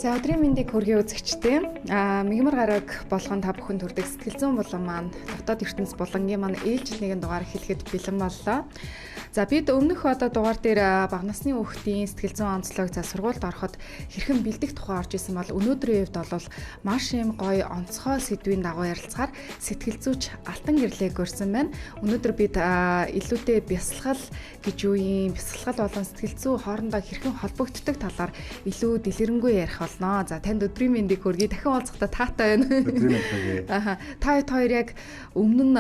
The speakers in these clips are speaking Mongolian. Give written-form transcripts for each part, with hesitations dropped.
За, өдрийн мэндийг хүргэе, үзэгчдээ. Мигмар гараг болгон та бүхэн төрдөг сэтгэл зүйн булан маань дотоод ертөнц булангийн маань ээлжил нэгэн дугаар эхлэхэд бэлэн боллоо. За, бид өмнөх одоо дугаар дээр бага насны хүүхдийн сэтгэл зүйн онцлог, за сургуульд ороход хэрхэн бэлдэх тухай орж исэн бол өнөөдрийн хувьд бол маш юм гоё онцгой сэдвийн дагуу ярилцахаар сэтгэл зүйч Алтан гэрлээ көрсөн байна. Өнөөдөр бид илүүтэй бясалгал гэж юу юм, бясалгал болон сэтгэл зүй хоорондоо хэрхэн холбогддог талаар илүү дэлгэрэнгүй ярих болно. За, танд өдрийн мэндийг хүргэе. Дахин уулзахдаа таатай байна. Өдрийн мэнд хүргэе. Аха. Та хоёр яг өмнө нь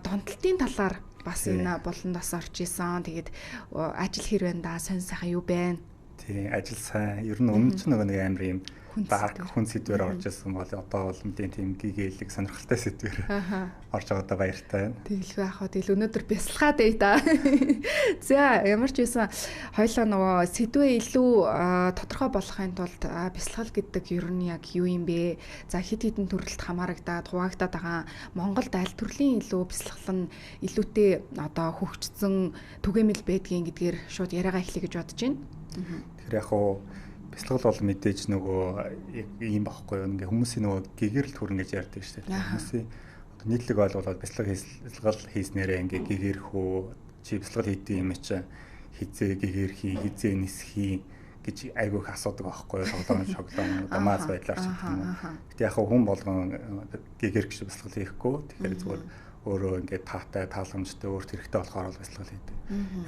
донтолтын талаар бас энэ буланд бас орж исэн. Тэгээд ажил хэр байна да? Сонь сайхан юу байна? Тийм, ажил сайн. Ер нь өмнө ч нөгөө нэг амар юм dark хүн сэдвээр орж исэн бол одоо бол мэдээ тийм гэгээлэг сонирхолтой сэдвээр орж байгаадаа баяртай байна. Тэгэлгүй яах вэ? Тэгэл өнөөдөр бясалгаад бай та. За, ямар ч байсан хоёлаа нөгөө сэдвээ илүү тодорхой болгохын тулд бясалгал гэдэг ер нь яг юу юм бэ? За, хэд хэдэн төрөлд хамаарагдаад хуваагдаад байгаа. Монголд аль төрлийн илүү бясалгал нь илүүтэй одоо хөгжсөн түгээмэл байдгийн гэдгээр шууд яриагаа эхлэе гэж бодож байна. Тэгэхээр яг хуу бясалгал бол мэдээж нөгөө ийм байхгүй юу, ингээ хүмүүсийн нөгөө гэгэрэл төрнө гэж ярьдаг шүү дээ. Хүмүүсийн одоо нийтлэг ойлголоод бясалгал хийснээрээ ингээ гэгэрэх үү, чи бясалгал хийдэг юм чи хизээ гэгэрхий, хизээ нисхий гэж айгүй их асуудаг байхгүй юу, тоглоом шоглоом одоо маз байдлаар ч гэдэг юм уу. Гэтэ яг хүн болгон гэгэрх гэж бясалгал хийхгүй. Тэгэхээр зүгээр өөрөө ингээ таатай, тааламжтай, өөрт хэрэгтэй болохоор бол бясалгал хийдэг.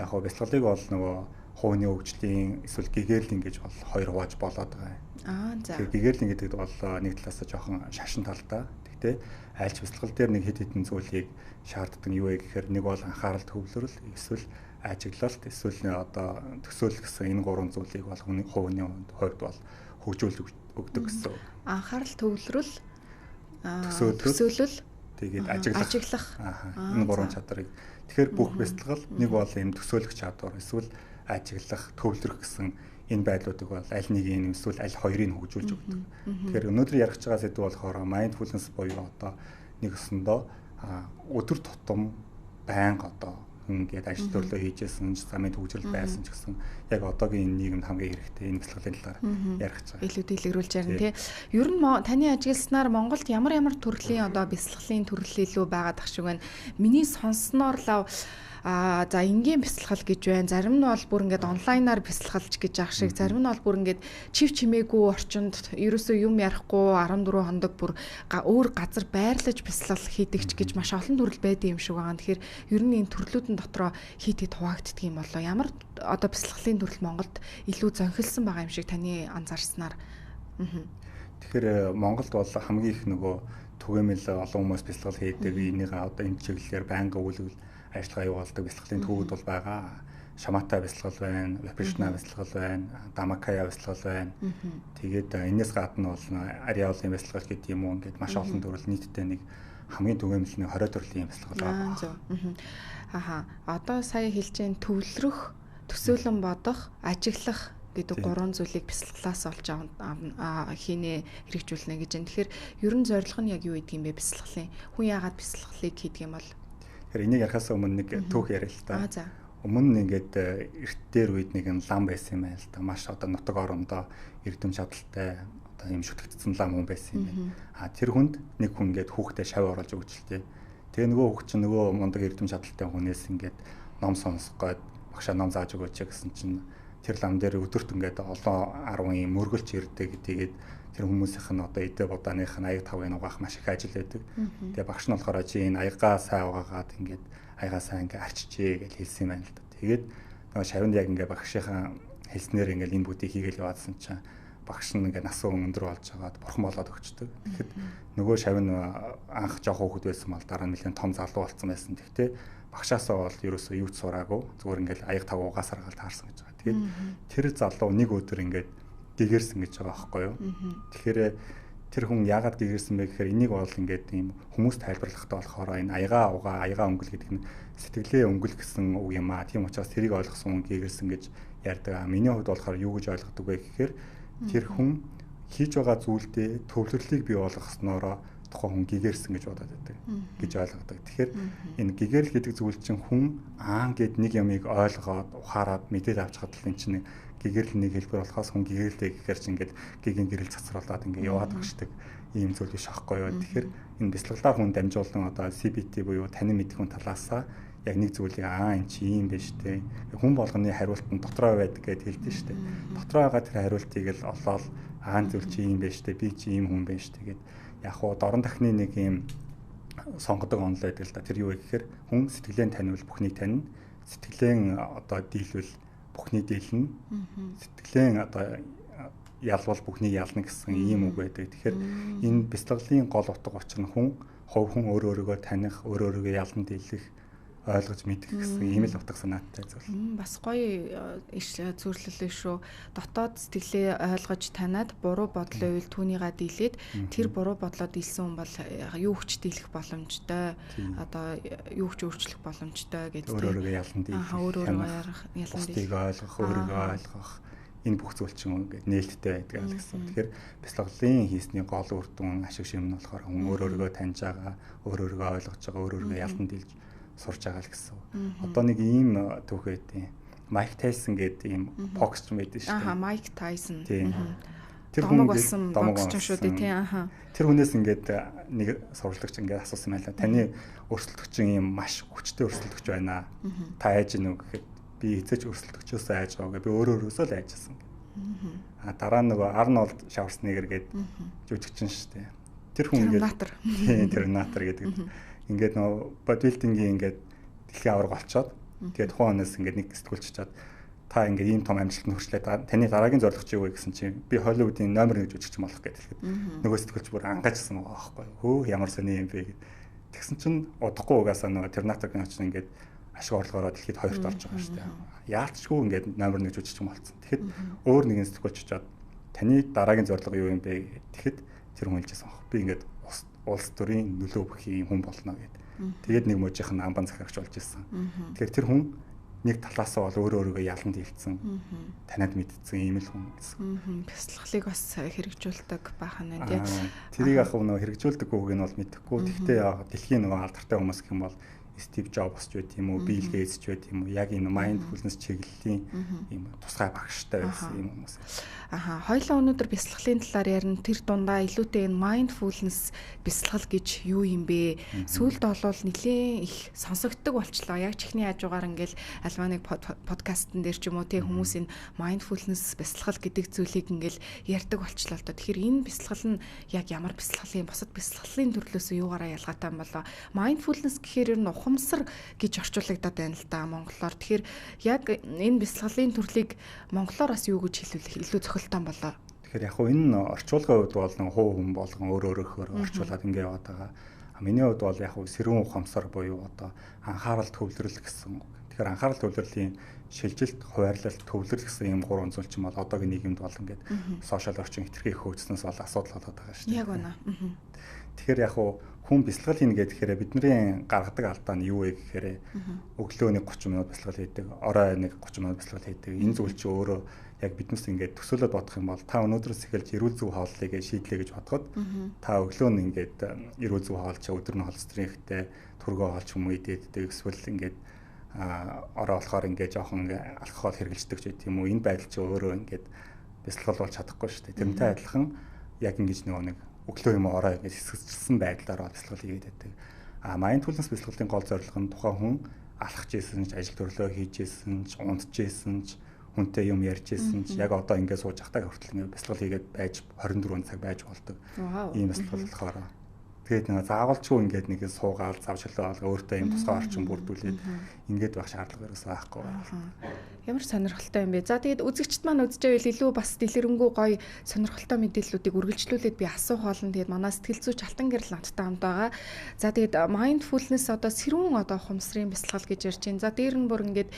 Яг хөө бясалгалыг бол нөгөө хувийн хөгжлийн эсвэл гэгэрлийн гэж бол хоёр хувааж болоод байгаа юм. Аа, за. Тэгэхээр гэгэрлийн гэдэг бол нэг талаасаа жоохон шашин талдаа. Тэгтээ айлч бясалгал дээр нэг хэд хэдэн зүйлийг шаарддаг нь юу вэ гэхээр нэг бол анхаарал төвлөрөл, эсвэл ажиглалт, эсвэл одоо төсөөлөл гэсэн энэ гурван зүйлийг бол хүний хувийн хувьд бол хөгжүүлж өгдөг гэсэн. Анхаарал төвлөрөл, төсөөлөл, тэгээд ажиглах. Энэ гурван чадварыг. Тэгэхээр бүх бясалгал нэг бол ийм төсөөлөх чадвар, эсвэл ажиглах, төвлөрөх гэсэн энэ байдлуудыг бол аль нэгийг эсвэл аль хоёрыг хөгжүүлж өгдөг. Тэгэхээр өнөөдөр ярих гэж байгаа сэдв болохоор mindfulness буюу одоо нэг өсөндөө өдөр тутам байнга одоо ингээд ажил төрлөө хийжсэн ч замын төгжрөл байсан ч гэсэн яг одоогийн энэ нийгэмд хамгийн хэрэгтэй энэ бясалгалын талаар ярих гэж байгаа. Илүү дэлгэрүүлж ярина тий. Ер нь таны ажилласнаар Монголд ямар ямар төрлийн одоо бясалгалын төрөл илүү байгаад ах шиг байна. Миний сонссноор лав за энгийн бясалгал гэж байна. Зарим нь бол бүр ингээд онлайнаар бясалгалж гэж ах шиг, зарим нь бол бүр ингээд чив чимээгүй орчинд ерөөсөө юм ярихгүй 14 хоног бүр өөр газар байрлаж бясалгал хийдэг ч гэж маш олон төрөл байдаг юм шиг байгаа. Тэгэхээр ер нь энэ төрлүүдэн дотроо хит хит хуваагддаг юм болоо. Ямар одоо бясалгалын төрөл Монголд илүү зөнхөлсөн байгаа юм шиг таны анзаарснаар? Тэгэхээр Монголд бол хамгийн их нөгөө түгээмэл олон хүмүүс бясалгал хийдэг. Энийг одоо энэ чиглэлээр байнга үйл ажиллагаа явуулдаг бясалгалын төвүүд бол байгаа. Шамата бясалгал байна, Випашна бясалгал байна, Дамакая бясалгал байна. Тэгээд энэс гадна бол Ариаулын бясалгал гэдэг юм уу, ингээд маш олон төрөл нийтдээ нэг хамгийн түгээмэл нэг 20 төрлийн бясалгал байгаа. Зөв. Аха. Одоо сая хэлж जैन төвлөрөх, төсөөлөн бодох, ажиглах гэдэг гурван зүйлийг бясалгалаас олж хийнэ, хэрэгжүүлнэ гэж байна. Тэгэхээр ер нь зорилго нь яг юу гэдэг юм бэ бясалгалын? Хүн яагаад бясалгалыг хийдэг юм бол? Тэгэхээр энийг ярихаас өмнө нэг түүх яриа л та. Өмнө нь ингээд эрт дээр үед нэг лам байсан юм байна л да. Маш одоо нутаг орондоо эрдэм чадaltaй одоо юм шүтгэгдсэн лам хүн байсан юм байна. А тэр хүнд нэг хүн ингээд хүүхдээ шав оруулж өгч л тээ. Тэгээ нөгөө хүүхд чинь нөгөө мундаг эрдэм чадaltaй хүнээс ингээд ном сонсох гээд багшаа ном зааж өгөөч гэсэн чинь тэр лам дээр өдөрт ингээд олон 10 юм мөргөлч ирдэг. Тэгээд тэр хүмүүсийнх нь одоо эдээ бодааных нь аяг тавыг угаах маш их ажил байдаг. Тэгээ багш нь болохоор чи энэ аягаа сайн угаагаад ингээд аягаа сайн ингээд арчижээ гэж хэлсэн юм байна л да. Тэгээд нөгөө шавинд яг ингээд багшийнхаа хэлснээр ингээд энэ бүгдийг хийгээл яваадсан чинь багш нь ингээд нас өндөр болж байгаад бурхан болоод өгчдөг. Тэгэхэд нөгөө шавин анх жоохон хүүхэд байсан бол дараа нь нэлээд том залуу болсон байсан. Тэгэхдээ багшаасаа бол ерөөсөө юу ч сураагүй зүгээр ингээд аяг тав угаасаар гал таарсан гэж байгаа. Тэгээд тэр залуу нэг өдөр ингээд гэгэрсэн гэж байгаа байхгүй юу. Тэгэхээр тэр хүн яагаад гэгэрсэн бэ гэхээр энийг бол ингээд ийм хүмүүс тайлбарлахтаа болохоор энэ аягаа угаа, аягаа өнгөл гэдэг нь сэтгэлээ өнгөл гэсэн үг юм аа. Тийм учраас тэрийг ойлгосон хүн гэгэрсэн гэж ярьдаг. Миний хувьд болохоор юу гэж ойлгодог вэ гэхээр тэр хүн хийж байгаа зүйлдээ төвлөрлийг бий болгосноороо тухайн хүн гэгэрсэн гэж бодоод байдаг гэж ойлгодог. Тэгэхээр энэ гэгэрэл гэдэг зүйл чинь хүн аан гэд нэг юмыг ойлгоод ухаарад мэдээд авч чадвал энэ чинь Гэгэрэл нэг хэлбэр болохоос хүн гэгэрэлтэй гэхээр чи ингээд гигийн гэрэл цацруулаад ингээд яваад багшдаг ийм зүйл биш аахгүй юу. Тэгэхээр энэ бясалгалаар хүн дамжуулан одоо CBT буюу танин мэдэх хүн талаасаа яг нэг зүйлийг энэ чи ийм байж тээ. Хүн болгоны хариулт нь дотроо байдаг гэдээ хэлдэг шүү дээ. Дотроо байгаа тэр хариултыг л олоод зүйл чи ийм байж тээ. Би чи ийм хүн байж тээ гэд яг хуу дорн дахны нэг ийм сонгодог онол байдаг л да. Тэр юу вэ гэхээр хүн сэтгэлээ таниул бүхнийг танина. Сэтгэлээ одоо дийлвэл бүхний дийлнэ. Сэтгэлээ одоо ялвал бүхнийг ялна гэсэн ийм үг байдаг. Тэгэхээр энэ бясалгалын гол утга учир нь хүн хувь хүн өөр өөрийгөө таних, өөр өөрийгөө ялан дийлэх, ойлгож мэдэх гэсэн ийм л утга санаатай зүйл. Бас гоё зөвлөл шүү. Дотоод сэтгэлээ ойлгож таниад буруу бодлоо үйл түүнийгаа дийлээд тэр буруу бодлоо дийлсэн хүн бол юу хүч дийлэх боломжтой. Одоо юу хүч өөрчлөх боломжтой гэж тийм. Өөр өөрийгөө ялан дийлэх. Өөр өөрийгөө ялан дийлэх. Ойлгох, өөрийгөө ойлгох. Энэ бүх зүйл чинь ингээд нээлттэй байдаг л гэсэн. Тэгэхээр бясалгалын хийсний гол үр дүн ашиг шим нь болохоор хүн өөр өөрийгөө таньж байгаа, өөр өөрийгөө ойлгож байгаа, өөр өөрийгөө ялан дийлж сурж байгаа л гэсэн. Одоо нэг ийм түүх байдیں۔ Майк Тайсон гэдэг ийм боксч байдаг шүү дээ. Майк Тайсон. Тэр хүн болсон боксч шүү дээ тийм. Тэр хүнээс ингээд нэг сурвалжлагч ингээд асуусан байлаа. Таны өрсөлдөгч ийм маш хүчтэй өрсөлдөгч байна. Та айж гинүү гэхэд би эзэж өрсөлдөгчөөсөө айж байгаагүй. Би өөрөө өөрөөсөө л айжсэн. А дараа нь нөгөө Арнольд Шварценеггер гэдэг жүжигчин шүү дээ. Тэр хүн ингээд тийм Терминатор гэдэг. Ингээд нөгөө бодибилдингийн ингээд дэлхийн аварга олцоод тэгээд тухайн хүнээс ингээд нэг сэтгүүлч чад та ингээд ийм том амжилтанд хүрчлээ. Таны дараагийн зорилго чи юу вэ гэсэн чинь би Холливуудын номер 1 жүжигч болох гэж хэлэхэд нөгөө сэтгүүлч бүр ангажсан байгаа байхгүй. Хөө ямар сони юм бэ гэд. Тэгсэн чинь удахгүй угаасаа нөгөө Терминатор киноч ингээд ашиг орлогоороо дэлхийд хоёрт орж байгаа шүү дээ. Яалтчгүй ингээд номер 1 жүжигч болсон. Тэгэхэд өөр нэгэн сэтгүүлч очоод таны дараагийн зорилго юу юм бэ гэхэд тэр хүн хэлжсэн баг. Би ингээд улс төрийн нөлөө бүхий хүн болно гэд. Тэгээд нэг мужийнх нь амбан захирагч болж исэн. Тэгэхээр тэр хүн нэг талаасаа бол өөрөө өөрийгөө ялан дийлцэн, таниад мэдсэн ийм л хүн гэсэн. Бясалгалыг бас хэрэгжүүлдэг байх нь тийм. Тэрийг яг нөгөө хэрэгжүүлдэг үг нь бол мэдэхгүй. Гэхдээ дэлхийн нөгөө алдартай хүмүүс гэх юм бол Стив Джобс ч байт юм уу, Билл Гейтс ч байт юм уу, яг энэ mindfulness чиглэлийн ийм тусгай багштай байсан юм хүмүүс. Хоёлаа өнөөдөр бясалгалын талаар ярина. Тэр дундаа илүүтэй энэ mindfulness бясалгал гэж юу юм бэ? Сүүлд олвол нэлээд их сонсогддог болчлоо. Яг чихний хажуугаар ингээл альва нэг подкастн дээр ч юм уу те хүмүүс энэ mindfulness бясалгал гэдэг зүйлийг ингээл ярьдаг болчлоо л доо. Тэгэхээр энэ бясалгал нь яг ямар бясалгал юм? Бусад бясалгалын төрлөөс юугаараа ялгаатай юм болоо? Mindfulness гэхээр ер нь ухамсар гэж орчуулагдаад байна л да монголоор. Тэгэхээр яг энэ бясалгалын төрлийг монголоор бас юу гэж хэлвэл илүү зохилтон болоо. Тэгэхээр яг хуу энэ орчуулгын хувьд бол нэг хувь хүн болгон өөр өөрөөхөөр орчуулад ингэ яваад байгаа. Миний хувьд бол яг хуу сэрүүн ухамсар буюу одоо анхаарал төвлөрөл гэсэн. Тэгэхээр анхаарал төвлөрлийн шилжилт, хуваарлалт, төвлөрөл гэсэн ийм гурван зүйл чинь бол одоогийн нийгэмд бол ингээд сошиал орчин хэтэрхий хөгжснөөс бол асуудал болоод байгаа шүү дээ. Яг үнэ. Тэгэхээр яг хуу хүн бясалгал хийнэ гэхээр бидний гаргадаг алдаа нь юу вэ гэхээр өглөө нэг 30 минут бясалгал хийдэг, орой нэг 30 минут бясалгал хийдэг. Энэ зүйл чи өөрөө яг биднээс ингээд төсөөлөд бодох юм бол та өнөөдрөөс эхэлж эрүүл зөв хооллыг шийдлээ гэж бодоход та өглөө нь ингээд эрүүл зөв хоолч, өдөр нь холестеринхтэй түргөө хоолч юм уу идээддэг эсвэл ингээд орой болохоор ингээд жоохон ингээд алкогол хэрэглэдэг ч гэдэм юм уу. Энэ байдал чи өөрөө ингээд бясалгал болж чадахгүй шүү дээ. Тэрнтэй адилхан яг ингэж нөгөө нэг өглөө юм орой ингэж хэсэгчилсэн байдлаар бясалгал хийгээд байдаг. А mindfulness бясалгалын гол зорилго нь тухайн хүн алхаж исэн ч, ажил төрлөө хийж исэн ч, унтж исэн ч, хүнтэй юм ярьж исэн ч яг одоо ингэ сууж байхдаа хүртэл ингэ бясалгал хийгээд байж 24 цаг байж болдог. Ийм бясалгал болохоор тэгээд нэг заавалчгүй ингээд нэг суугаал зав чөлөө алга өөртөө юм тусгай орчин бүрдүүлээд ингээд байх шаардлага ерөөсөө байхгүй байна. Ямар сонирхолтой юм бэ? За тэгээд үзэгчд маань үзэж байвал илүү бас дэлгэрэнгүй гоё сонирхолтой мэдээллүүдийг үргэлжлүүлээд би асуух болно. Тэгээд манай сэтгэл зүйч Алтан гэрэл надтай хамт байгаа. За тэгээд mindfulness одоо сэрүүн одоо ухамсарын бясалгал гэж ярьж байна. За дээр нь бүр ингээд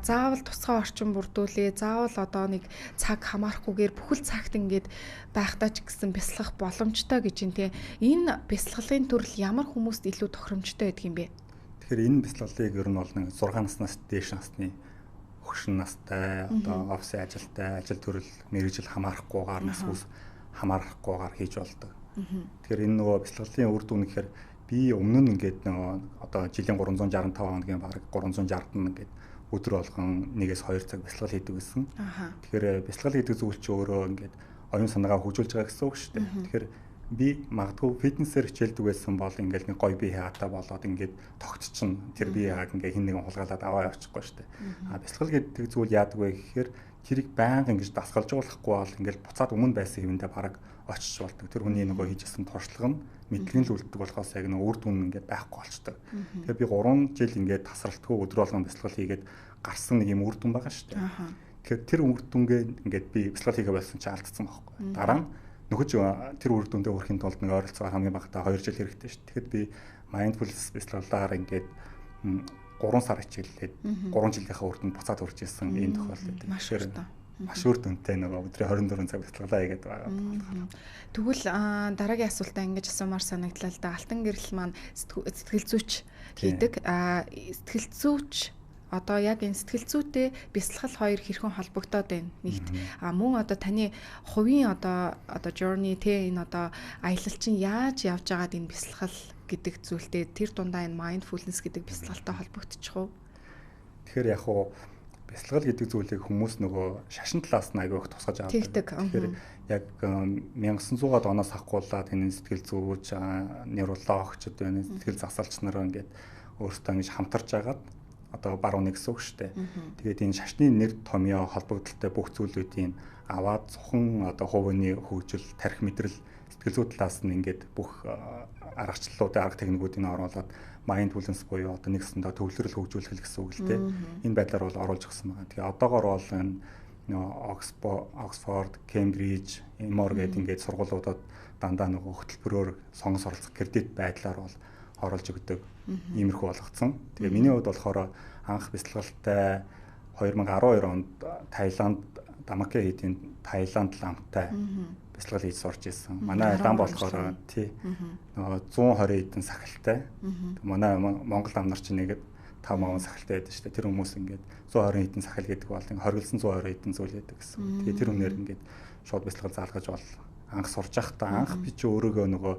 заавал тусгай орчин бүрдүүлээ. Заавал одоо нэг цаг хамаарахгүйгээр бүхэл цагт ингээд байхдаа ч гэсэн бясалгах боломжтой гэж юм те. Энэ бясалгалын төрөл ямар хүмүүст илүү тохиромжтой байдаг юм бэ? Тэгэхээр энэ бясалгалыг ер нь бол нэг 6 наснаас дээш насны хөгшин настай, одоо офисын ажилтай, ажил төрөл мэргэжил хамаарахгүйгээр нас үс хамаарахгүйгээр хийж болдог. Тэгэхээр энэ нөгөө бясалгалын үр дүн гэхээр би өмнө нь ингээд нөгөө одоо жилийн 365 хоногийн бараг 360 нь ингээд өдөр болгон 1-2 цаг бясалгал хийдэг байсан. Тэгэхээр бясалгал гэдэг зүйл чи өөрөө ингээд оюун санаагаа хөгжүүлж байгаа гэсэн үг шүү дээ. Тэгэхээр би магадгүй фитнесээр хичээлдэг байсан бол ингээд нэг гоё бие хаатай болоод ингээд тогтчихно. Тэр бие хааг ингээд хин нэгэн хулгайлаад аваа явчихгүй шүү дээ. А бясалгал гэдэг зүйл яадаг вэ гэхээр тэрийг байнга ингэж дасгалжуулахгүй бол ингээд буцаад өмнө байсан хэвэндээ бараг очиж болдог. Тэр хүний нөгөө хийжсэн туршлага нь мэдлэг нь л үлддэг болохоос яг нөгөө үр дүн ингээд байхгүй болчдөг. Тэгэхээр би 3 жил ингээд тасралтгүй өдөр болгон бясалгал хийгээд гарсан нэг юм үр дүн байгаа шүү дээ. Тэгэхээр тэр үр дүнгээ ингээд би бясалгал хийгээ болсон чинь алдсан байхгүй. Дараа нь нөхөж тэр үр дүндээ хүрэхин тулд нэг ойролцоогоор хамгийн багадаа 2 жил хэрэгтэй шүү дээ. Тэгэхэд би mindfulness бясалгалаар ингээд 3 сар хичээллээд 3 жилийнхаа үр дүнд буцаад хүрч ирсэн ийм тохиолдол байдаг. Маш үр дүнтэй нөгөө өдрийн 24 цаг бясалгалаа хийгээд байгаа. Тэгвэл дараагийн асуултаа ингэж асуумаар санагдлаа л да. Алтан гэрэл маань сэтгэл зүйч хийдэг. Сэтгэл зүйч одоо яг энэ сэтгэл зүйтэй бясалгал хоёр хэрхэн холбогдоод байна нэгт. Мөн одоо таны хувийн одоо journey те энэ одоо аялал чинь яаж явж байгаад энэ бясалгал гэдэг зүйлтэй тэр дундаа энэ mindfulness гэдэг бясалгалтай холбогдчих уу? Тэгэхээр яг уу бясалгал гэдэг зүйлийг хүмүүс нөгөө шашин талаас нь айгүй их тусгаж авдаг. Тэгэхээр яг 1900-аад оноос авахгуулаад энэ сэтгэл зүйч, неврологчд байна, сэтгэл засалч нар ингээд өөрсдөө ингэж хамтарч агаад одоо баруун гэсэн үг шүү дээ. Тэгээд энэ шашны нэр томьёо холбогдолтой бүх зүйлүүдийг аваад зөвхөн одоо хувийн хөгжил, тарих мэдрэл, сэтгэл зүй талаас нь ингээд бүх аргачлалуудын арга техникүүдийг оруулаад mindfulness буюу одоо нэгсэндээ төвлөрөл хөгжүүлэх гэсэн үг л дээ. Энэ байдлаар бол оруулж өгсөн байгаа. Тэгээ одоогор бол энэ Oxford, Cambridge, Emory гэдэг ингээд сургуулиудад дандаа нөгөө хөтөлбөрөөр сонгон суралцах кредит байдлаар бол оруулж өгдөг иймэрхүү болгоцсон. Тэгээ миний хувьд болохоор анх бясалгалтай 2012 онд Таиланд Дамаке хийдийн Таиланд ламтай бясалгал хийж сурч ирсэн. Манай лам болохоор тий нөгөө 120 хэдэн сахилтай. Манай Монгол лам нар чинь нэг 5 маван сахилтай байдаг шүү дээ. Тэр хүмүүс ингээд 120 хэдэн сахил гэдэг бол хоригдсон 120 хэдэн зүйл байдаг гэсэн. Тэгээ тэр хүнээр ингээд шууд бясалгал заалгаж бол анх сурч байхдаа анх би чи өөрөөгөө нөгөө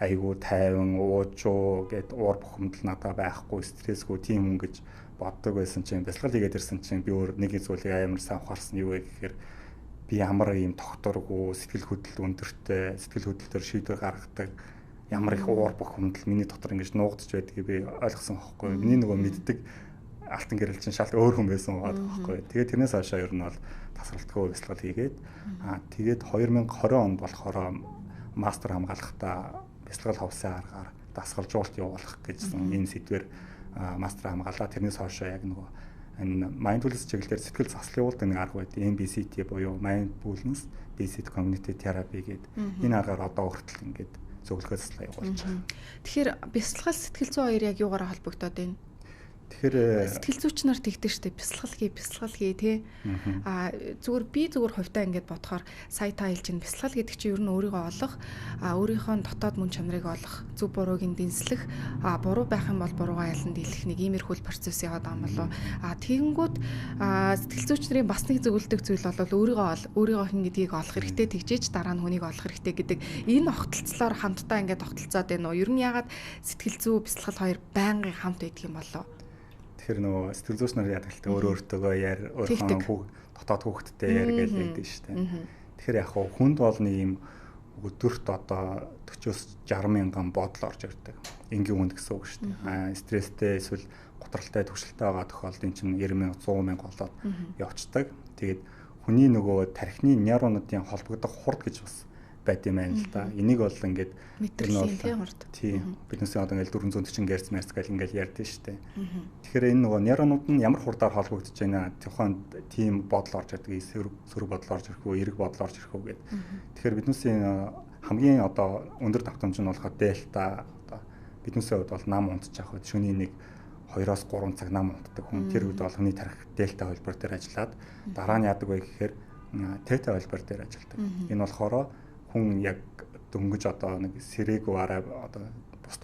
айгүй тайван, уужуу гэд уур бухимдал надад байхгүй, стрессгүй тийм хүн гэж боддог байсан чинь бясалгал хийгээд ирсэн чинь би өөр нэг зүйлийг амар сайн ухаарсан. Юу вэ гэхээр би ямар ийм тогтворгүй, сэтгэл хөдлөл өндөртэй, сэтгэл хөдлөлтөөр шийдвэр гаргадаг ямар их уур бухимдал миний дотор ингэж нуугдж байдгийг би ойлгосон байхгүй. Миний нөгөө мэддэг алтан гэрэл чинь шалт өөр хүн байсан байгаа байхгүй. Тэгээд тэрнээс хойшоо ер нь бол тасралтгүй бясалгал хийгээд тэгээд 2020 онд болохоор мастер хамгаалахдаа бясалгал ховсын аргаар дасгалжуулалт явуулах гэжсэн энэ сэдвэр мастер хамгаалаа. Тэрнээс хойшоо яг нөгөө энэ mindfulness чиглэлээр сэтгэл заслын явуулдаг нэг арга байдаг. MBCT буюу Mindfulness Based Cognitive Therapy гэдэг энэ аргаар одоо хүртэл ингээд зөвлөгөө заслаа явуулж байгаа. Тэгэхээр бясалгал сэтгэл зүй хоёр яг юугаараа холбогдоод байна? Тэгэхээр сэтгэл зүйч нар тэгдэг штэ бясалгал хий, бясалгал хий тий. Зүгээр би зүгээр хувьдаа ингээд бодохоор сая та хэлж чинь бясалгал гэдэг чинь ер нь өөрийгөө олох, өөрийнхөө дотоод мөн чанарыг олох, зөв бурууг нь дэнслэх, буруу байх юм бол буруугаа ялан дийлэх нэг иймэрхүү процесс яваад байгаа юм болов. Тэгэнгүүт сэтгэл зүйч нарын бас нэг зөвлөдөг зүйл бол өөрийгөө ол, өөрийгөө хэн гэдгийг олох хэрэгтэй, тэгжээж дараа нь хүнийг олох хэрэгтэй гэдэг энэ огтлцлоор хамтдаа ингээд огтлцоод байна уу? Ер нь яагаад сэтгэл зүй бясалгал хоёр байнгын хамт байдаг юм болов? Тэгэхээр нөгөө сэтгэл зүйч нар яадаг л тэ өөр өөртөөгөө яар, өөрийнхөө дотоод хүүхдтэй яар гэж ярьдаг шүү дээ. Тэгэхээр яг хүнд бол нэг юм өдөрт одоо 40-оос 60 мянган бодол орж ирдэг. Энгийн хүнд гэсэн үг шүү дээ. Стресстэй эсвэл гутралтай, түгшэлтэй байгаа тохиолдолд энэ чинь 90 мянга, 100 мянга болоод явцдаг. Тэгээд хүний нөгөө тархины нейронуудын холбогдох хурд гэж бас байд юм байна л да. Энийг бол ингээд мэдрэлийн тийм хурд. Тийм. Биднээсээ одоо ингээд 440 Гц мэрц гэл ингээд ярьдэн шүү дээ. Тэгэхээр энэ нөгөө нейронууд нь ямар хурдаар холбогдож байна? Тухайн тийм бодол орж ирдэг, сөрөг бодол орж ирэх үү, эерэг бодол орж ирэх үү гэд. Тэгэхээр биднээсээ хамгийн одоо өндөр давтамж нь болохоор дельта, одоо биднээсээ хувьд бол нам унтчих авах. Шөнийн нэг 2-оос 3 цаг нам унтдаг хүн. Тэр үед бол хүний тархи дельта хувилбар дээр ажиллаад дараа нь яадаг вэ гэхээр тета хувилбар дээр ажилладаг. Энэ болохоор хүн яг дөнгөж одоо нэг сэрээгүй арай одоо бус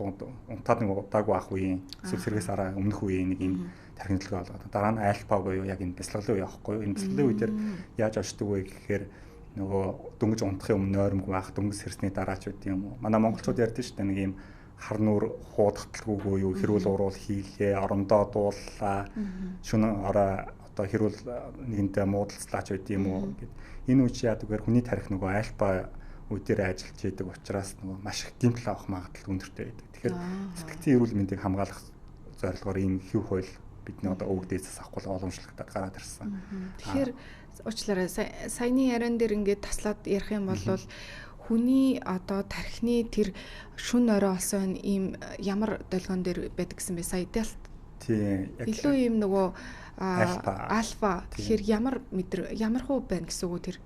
унтаад нэг удаагүй ах үеийн эсвэл сэргээс арай өмнөх үеийн нэг юм тархины төлгөө олгоод дараа нь альфа буюу яг энэ бясалгалын үе аахгүй юу? Энэ бясалгалын үе дээр яаж очдөг вэ гэхээр нөгөө дөнгөж унтахын өмнө нойрмог байх, дөнгөж сэрсний дараа ч үгүй юм уу. Манай монголчууд ярьдэн шүү дээ нэг юм хар нүүр хуудахталгүй юу хэрүүл уруул хийлээ, орондоо дууллаа, шөнө орой одоо хэрүүл нэгэнтээ муудалцлаач байд юм уу гэд. Энэ үе чи яадаг вэ? Хүний тарих нөгөө альфа үе дээр ажиллаж идэг учраас нөгөө маш их гэмтэл авах магадлал өндөртэй байдаг. Тэгэхээр сэтгцийн эрүүл мэндийг хамгаалах зорилгоор ийм хэв хууль бидний одоо өвөг дээдсээс авахгүй уламжлагдаад гараад ирсэн. Тэгэхээр уучлаарай, саяны яриан дээр ингээд таслаад ярих юм бол хүний одоо тархины тэр шүн орой олсон ийм ямар долгион дээр байдаг гэсэн бэ? Сая дельта. Тийм. Илүү ийм нөгөө альфа. Тэгэхээр ямар мэдэр ямар хуу байна гэсэн үг үү тэр?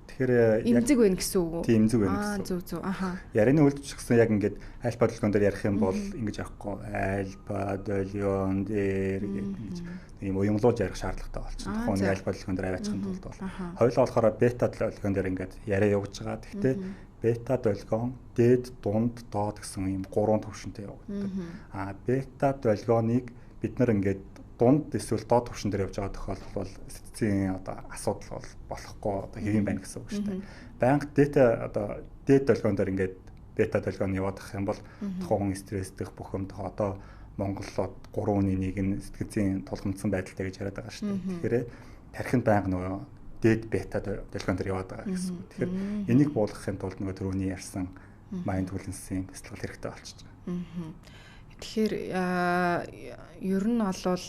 Тэгэхээр яг эмзэг байна гэсэн үг үү? Тийм, эмзэг байна гэсэн. Зөв зөв. Аха. Ярианы үлдчихсэн яг ингээд альфа долгион дээр ярих юм бол ингэж ярихгүй альфа долгион дээр гэдэг ингэж ийм уямлуулж ярих шаардлагатай болчихно. Тухайн нэг альфа долгион дээр аваачихын тулд бол. Хоёулаа болохоор бета долгион дээр ингээд яриа явуулж байгаа. Гэхдээ бета долгион дээд, дунд, доод гэсэн ийм гурван төвшөнтэй явагддаг. Бета долгионыг бид нар ингээд дунд эсвэл доод түвшин дээр явж байгаа тохиолдол бол сэтгцийн одоо асуудал бол болохгүй одоо хэвэн байна гэсэн үг шүү дээ. Байнга дета одоо дээд долгион дээр ингээд бета долгион яваад ах юм бол тухайн хүн стрессдэх, бухимдах, одоо Монголод 3-ны 1 нь сэтгцийн тулгамдсан байдалтай гэж яриад байгаа шүү дээ. Тэгэхээр тархинд байнга нөгөө дээд бета долгион дээр яваад байгаа гэсэн үг. Тэгэхээр энийг буулгахын тулд нөгөө түрүүний ярьсан mindfulness-ийн бясалгал хэрэгтэй болчихж байгаа. Тэгэхээр ер нь бол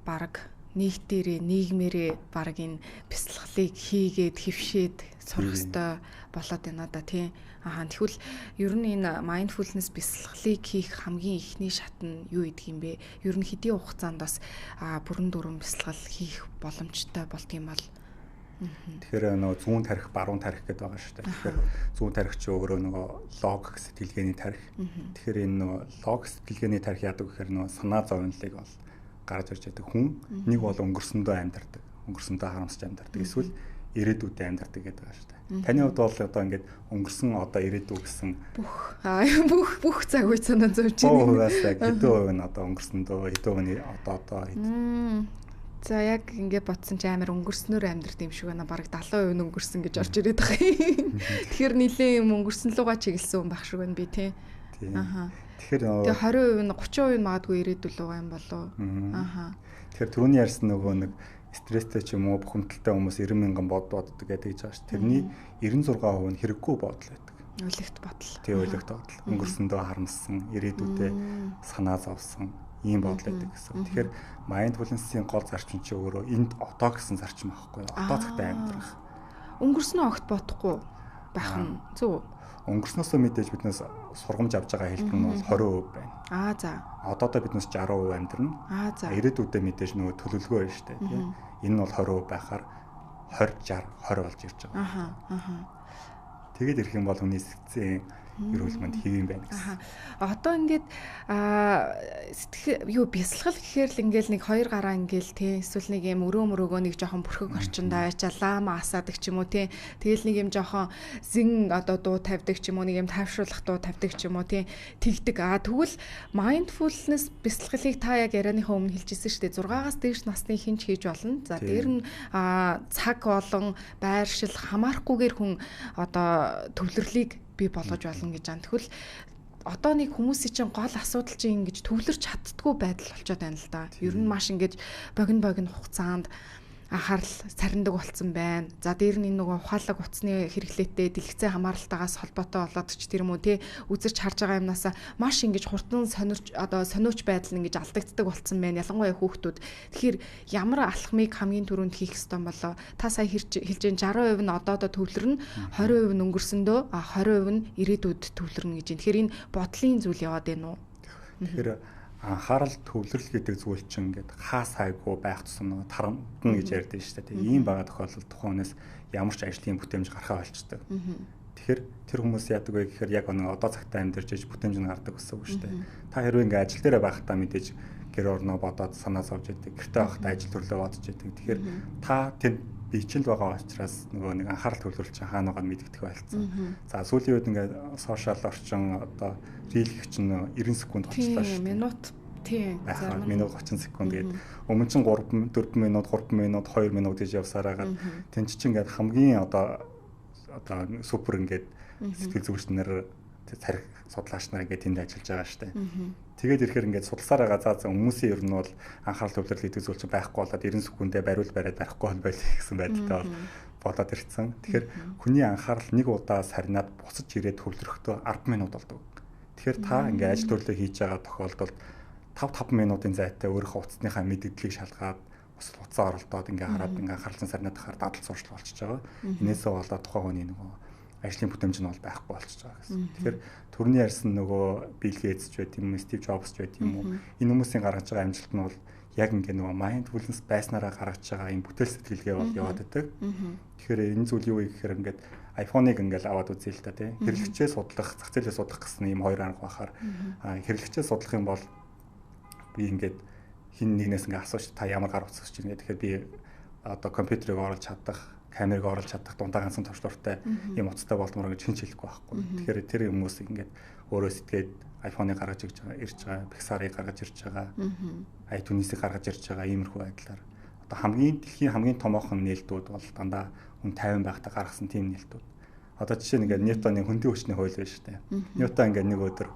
баг нийтээрээ нийгмээрээ баг энэ бясалгалыг хийгээд хөвшээд сурах ёстой болоод байна да тий. Аа тэгвэл ер нь энэ mindfulness бясалгалыг хийх хамгийн эхний шат нь юу гэдэг юм бэ? Ер нь хэдийн хугацаанд бас бүрэн дүрэн бясалгал хийх боломжтой болд юм бол? Тэгэхээр нөгөө зүүн тарих, баруун тарих гэдэг байгаа шүү дээ. Тэгэхээр зүүн тарих чи өөрөө нөгөө логик сэтгэлгээний тарих. Тэгэхээр энэ нөгөө логик сэтгэлгээний тарих яадаг гэхээр нөгөө санаа зовнилыг бол гарч ирж байдаг. Хүн нэг бол өнгөрсөндөө амьдардаг, өнгөрсөндөө харамсаж амьдардаг. Эсвэл ирээдүйдээ амьдардаг гэдэг байгаа шүү дээ. Таны хувьд бол одоо ингээд өнгөрсөн, одоо ирээдүй гэсэн бүх бүх цаг үе санаа зовж байна. Хувиас яг хэдэн хувь нь одоо өнгөрсөндөө, хэдэн хувь нь одоо хэд. За яг ингэ бодсон чи амар өнгөрснөөр амьдрт юм шиг байна. Бараг 70% нь өнгөрсөн гэж орж ирээд байгаа юм. Тэгэхээр нилээн юм өнгөрсөн лугаа чиглэсэн хүн байх шиг байна би тий. Аха. Тэгэхээр тэгээ 20% нь 30% нь магадгүй ирээдүй лугаа юм болов. Аха. Тэгэхээр түрүүний ярьсан нөгөө нэг стресстэй ч юм уу бухимдалтай хүмүүс 90 мянган бод боддог гэдэг гэж байгаа шүү. Тэрний 96% нь хэрэггүй бодол байдаг. Уйлэгт бодол. Тий, уйлэгт бодол. Өнгөрсөндөө харамссан, ирээдүйдээ санаа зовсон ийм бодол байдаг гэсэн. Тэгэхээр mindfulness-ийн гол зарчим чи өөрөө энд одоо гэсэн зарчим аахгүй юу? Одоо цагтаа амьдрах. Өнгөрснөө огт бодохгүй байх нь зөв үү? Өнгөрснөөсөө мэдээж биднээс сургамж авч байгаа хэлбэр нь бол 20% байна. Аа за. Одоодоо биднээс 60% амьдрна. Аа за. Ирээдүйдээ мэдээж нөгөө төлөвлөгөө байна шүү дээ, тийм. Энэ нь бол 20% байхаар 20 60 20 болж ирж байгаа. Аха. Аха. Тэгээд ирэх юм бол хүний сэтгцийн эрүүл мэнд хэв юм байна гэсэн. Одоо ингээд сэтгэх юу бясалгал гэхээр л ингээл нэг хоёр гараа ингээл те эсвэл нэг юм өрөө мөрөөгөө нэг жоохон бүрхэг орчинд аваачаа лама асаадаг ч юм уу те тэгэл нэг юм жоохон зин одоо дуу тавьдаг ч юм уу нэг юм тайвшруулах дуу тавьдаг ч юм уу те тэгдэг. А тэгвэл mindfulness бясалгалыг та яг ярианыхаа өмнө хэлжсэн шүү дээ. 6-аас дээш насны хинч хийж болно. За дээр нь цаг болон байршил хамаарахгүйгээр хүн одоо төвлөрлийг бий болгож болно гэж ан. Тэгвэл одоо нэг хүмүүсийн чинь гол асуудал чинь ингэж төвлөрч чаддгүй байдал болчиход байна л да. Ер нь маш ингэж богино богино хугацаанд анхаарал сарндаг болсон байна. За дээр нь энэ нөгөө ухаалаг утасны хэрэглээтэй дэлгэцэн хамааралтайгаас холбоотой болоод ч тэр юм уу те үзэрч харж байгаа юмнасаа маш ингэж хурдан сонирч одоо сониуч байдал нь ингэж алдагддаг болсон байна. Ялангуяа хүүхдүүд. Тэгэхээр ямар алхмыг хамгийн түрүүнд хийх ёстой болоо? Та сая хэлж хэлж 60% нь одоо төвлөрнө, 20% нь өнгөрсөндөө, 20% нь ирээдүйд төвлөрнө гэж. Тэгэхээр энэ бодлын зүйл яваад байна уу? Тэгэхээр анхаарал төвлөрөл гэдэг зүйл чинь ингээд хаа сайгүй байх тусам нөгөө тарамдна гэж ярьдаг шүү дээ. Тэгээ ийм байгаа тохиолдолд тухайн хүнээс ямар ч ажлын бүтээмж гарахаа болчдөг. Тэгэхээр тэр хүмүүс яадаг вэ гэхээр яг нэг одоо цагтаа амьдарч иж бүтээмж нь гардаг гэсэн үг шүү дээ. Та хэрвээ ингээд ажил дээрээ байхдаа мэдээж гэр орноо бодоод санаа зовж идэг. Гэртээ байхдаа ажил төрлөө бодож идэг. Тэгэхээр та тэр бичил байгаа учраас нөгөө нэг анхаарал төвлөрөл чинь хаана байгааг мэдэгдэх байлцсан. За сүүлийн үед ингээд сошиал орчин одоо рил гэх чинь 90 секунд болчихлоо шүү дээ. Минут тийм зарим минут 30 секунд гээд өмнө чинь 3 4 минут 3 минут 2 минут гэж явсаар хагаад тэн чинь ингээд хамгийн одоо супер ингээд сэтгэл зүйчнэр царих судлаач нар ингээд тэнд ажиллаж байгаа штэ. Тэгээд ирэхээр ингээд судалсаар байгаа за хүмүүсийн ер нь бол анхаарал төвлөрөл гэдэг зүйл чинь байхгүй болоод 90 секундэд бариул бариад барихгүй бол байл гэсэн байдалтай бол болоод ирсэн. Тэгэхээр хүний анхаарал нэг удаа сарнаад буцаж ирээд төвлөрөхдөө 10 минут болдог. Тэгэхээр та ингээд ажил төрлөө хийж байгаа тохиолдолд 5 минутын зайтай өөрийнхөө утасныхаа мэдээллийг шалгаад ус утсаа оролдоод ингээ хараад ингээ анхаарлын сарнаад хахаар дадал сурчлал болчихж байгаа. Энээсээ болоод тухайн хүний нөгөө ажлын бүтэмж нь бол байхгүй болчихж байгаа гэсэн. Тэгэхээр төрний ярьсан нөгөө Билл Гейтс ч байт юм уу, Стив Джобс ч байт юм уу, энэ хүмүүсийн гаргаж байгаа амжилт нь бол яг ингээ нөгөө mindfulness байснараа гаргаж байгаа энэ бүтээл сэтгэлгээ бол яваад байдаг. Тэгэхээр энэ зүйл юу вэ гэхээр ингээд iPhone-ыг ингээл аваад үзье л та тий. Хэрэглэгчээ судлах, зах зээлээ судлах гэсэн ийм хоёр арга байхаар хэрэглэгчээ судлах юм бол би ингээд хин нэгнээс ингээ асууж та ямар гар утас өсч байна. Тэгэхээр би одоо компьютерыг оруулж чадах, камерыг оруулж чадах дундаа ганцхан товчлууртай ийм утастай болдмоор гэж хин ч хэлэхгүй байхгүй. Тэгэхээр тэр хүмүүс ингээд өөрөө сэтгээд iPhone-ыг гаргаж ирж байгаа, Pixar-ыг гаргаж ирж байгаа, iTunes-ыг гаргаж ирж байгаа иймэрхүү байдлаар одоо хамгийн дэлхийн хамгийн томоохон нээлтүүд бол дандаа хүн 50 байхдаа гаргасан тийм нээлтүүд. Одоо жишээ нь ингээд Ньютоны хөндийн хүчний хууль байна шүү дээ. Ньютон ингээд нэг өдөр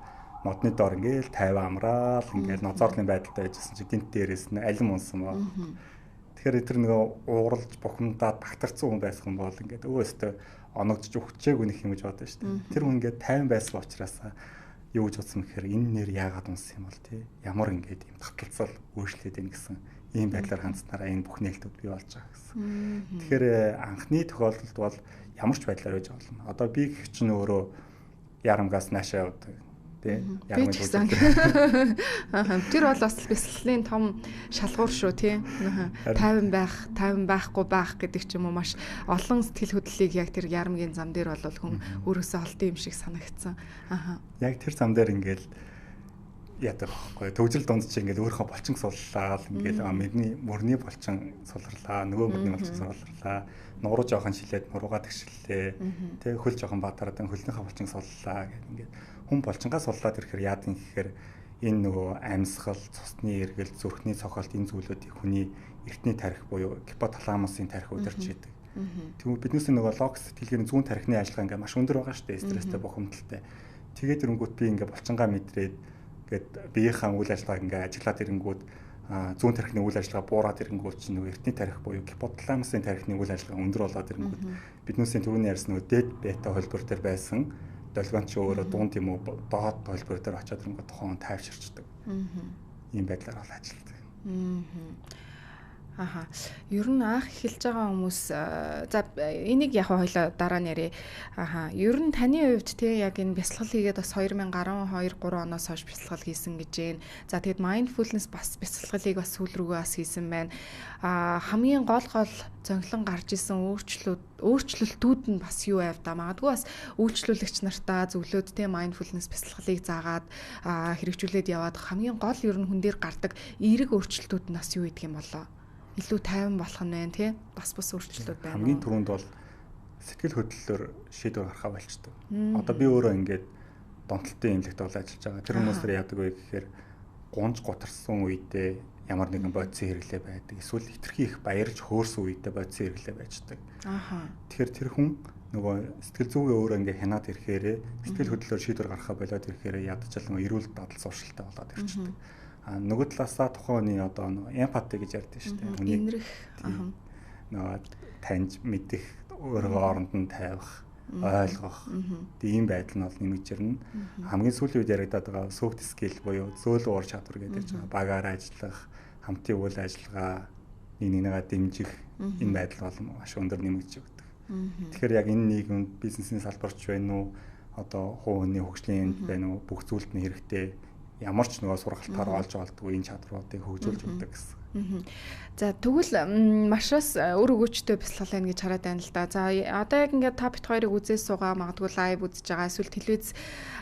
модны доор ингээл 50 амраал ингээл нозоорлын байдалтай байжсэн чи гинт дээрээс нь алим унсан ба. Тэгэхээр тэр нөгөө ууралж бухимдаад багтарсан хүн байсан бол ингээд өөстөө оногдож өгчээгүй нэг юм гэж бодсон шүү дээ. Тэр хүн ингээд 50 байсан учраас юу гэж бодсон гэхээр энэ нэр яагаад унсан юм бол тий ямар ингээд юм таталцал өөрчлөлт байна гэсэн ийм байдлаар хандсанараа энэ бүх нээлтүүд бий болж байгаа гэсэн. Тэгэхээр анхны тохиолдолд бол ямар ч байдлаар байж болно. Одоо би гэх чинь өөрөө ярамгаас наашаа явдаг. Тий. Яг л. Тэр бол бас бясалгалын том шалгуур шүү тий. 50 байх, 50 байхгүй байх гэдэг ч юм уу маш олон сэтгэл хөдлөлийг яг тэр ярамгийн зам дээр бол хүн өөрөөсөө олдсон юм шиг санагдсан. Яг тэр зам дээр ингээл яадаг байхгүй. Төгжил дунд чи ингээл өөрийнхөө булчин суллаа л ингээл мөрний мөрний булчин сулрлаа, нөгөө мөрний булчин сулрлаа, нуруу жоохон шилээд нуруугаа тэгшиллээ. Тэ хөл жоохон баатараад хөлнийхөө булчин суллаа гэх ингээд хүн булчингаа суллаад ирэхээр яадаг гэхээр энэ нөгөө амьсгал, цусны эргэл, зүрхний цохолт энэ зүйлүүдийг хүний эртний тарих буюу гипоталамусын тарих удирч идэг. Тэгвэл биднээс нөгөө лог сэтгэлгээний зүүн тарихны ажиллагаа ингээд маш өндөр байгаа шүү дээ, стресстэй, бухимдалтай. Тэгээд ирэнгүүт би ингээд булчингаа мэдрээд ингээд биеийнхаа үйл ажиллагааг ингээд ажиглаад ирэнгүүт зүүн тархины үйл ажиллагаа буураад ирэнгүүт чинь нөгөө эртний тарих буюу гипоталамусын тарихны үйл ажиллагаа өндөр болоод ирэнгүүт биднээсийн түрүүний ярьсан нөгөө дээд бета хөлбөр дээр байсан долгион чи өөрөө дунд юм уу доод хөлбөр дээр очиод ирэнгүүт тухайн хүн тайвширчдаг. Ийм байдлаар бол ажилладаг. Аха. Ер нь анх эхэлж байгаа хүмүүс за энийг яг хоёлоо дараа нь ярив. Аха. Ер нь таны хувьд те яг энэ бясалгал хийгээд бас 2012 3 оноос хойш бясалгал хийсэн гэж байна. За тэгэд mindfulness бас бясалгалыг бас сүүл рүүгээ бас хийсэн байна. Аа хамгийн гол зонхлон гарч исэн өөрчлөлтүүд нь бас юу байв да. Магадгүй бас үйлчлүүлэгч нартаа зөвлөөд те mindfulness бясалгалыг заагаад хэрэгжүүлээд яваад хамгийн гол ер нь хүн дээр гардаг эерэг өөрчлөлтүүд нь бас юу гэдэг юм болоо? Илүү тайван болох нь байна тий. Бас бус өөрчлөлтүүд байна. Хамгийн түрүүнд бол сэтгэл хөдлөлөөр шийдвэр гаргахаа болчдөг. Одоо би өөрөө ингээд донтолтын эмнэлэгт бол ажиллаж байгаа. Тэр хүмүүсээр яадаг вэ гэхээр гунж гутарсан үедээ ямар нэгэн бодисын хэрэглээ байдаг. Эсвэл хитрхи их баярлж хөөрсөн үедээ бодисын хэрэглээ байждаг. Ааха. Тэгэхээр тэр хүн нөгөө сэтгэл зүгээ өөрөө ингээд хянаад ирэхээрээ сэтгэл хөдлөлөөр шийдвэр гаргахаа болоод ирэхээрээ ядаж л нөгөө эрүүл дадал суршилтай болоод ирчдэг. Нөгөө талаасаа тухайн хүний одоо нөгөө эмпати гэж ярьдаг шүү дээ. Хүний инрэх нөгөө таньж мэдэх, өөрийгөө оронд нь тавих, ойлгох. Тийм байдал нь бол нэмэгдэж ирнэ. Хамгийн сүүлийн үед яригадаад байгаа soft skill буюу зөөлөн уур чадвар гэдэг чинь багаар ажиллах, хамтын үйл ажиллагаа, нэг нэгнийгээ дэмжих энэ байдал бол маш өндөр нэмэгдэж өгдөг. Тэгэхээр яг энэ нийгэмд бизнесийн салбарч байна уу, одоо хувь хүний хөгжлийн юмд байна уу, бүх зүйлд нь хэрэгтэй ямар ч нөгөө сургалтаар олж олдгүй энэ чадруудыг хөгжүүлж өгдөг гэсэн. За тэгвэл маш бас өр өгөөчтэй бясалгал байна гэж хараад байна л да. За одоо яг ингээд та бит хоёрыг үзээ суугаа магадгүй лайв үзэж байгаа эсвэл телевиз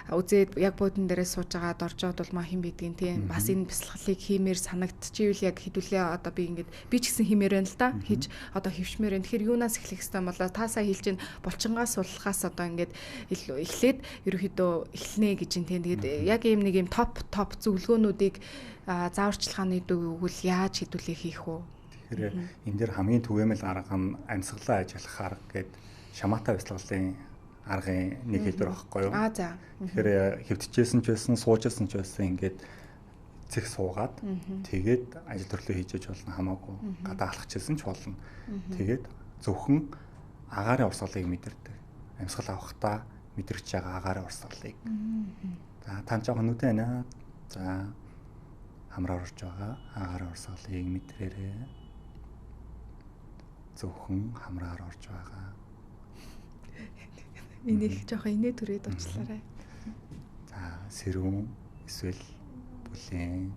үзээд яг буудан дээрээ сууж байгаа доржоод бол ма хэн бидгийг тийм бас энэ бясалгалыг хиймээр санагдчихвэл яг хэдүүлээ одоо би ингээд би ч гэсэн хиймээр байна л да. Хийж одоо хөвшмээр байна. Тэгэхээр юунаас эхлэх ёстой болоо та сая хэлж чинь булчингаас суллахаас одоо ингээд эхлээд ерөөхдөө эхлэнэ гэж юм тийм. Тэгээд яг ийм нэг ийм топ зөвлөгөөнүүдийг зааварчилгааны өгвөл яаж хэдүүлээ хийх үү? Тэгэхээр энэ дээр хамгийн түгээмэл арга нь амьсгалаа ажиллах арга гээд шамата бясалгалын аргын нэг хэлбэр багхгүй юу? Аа за. Тэгэхээр хэвтчихсэн ч байсан, суужсэн ч байсан ингээд цэг суугаад тэгээд ажил төрлөө хийж яж болно хамаагүй. Гадаа алхажсэн ч болно. Тэгээд зөвхөн агаарын урсгалыг мэдэрдэг. Амьсгал авахдаа мэдрэгч байгаа агаарын урсгалыг. За та жоохон нүдэ байна. За хамраар орж байгаа агаарын урсгалыг мэдрээрээ. Зөвхөн хамраар орж байгаа. Энийг жоохон инээ түрээд уучлаарай. За сэрүүн эсвэл бүлээн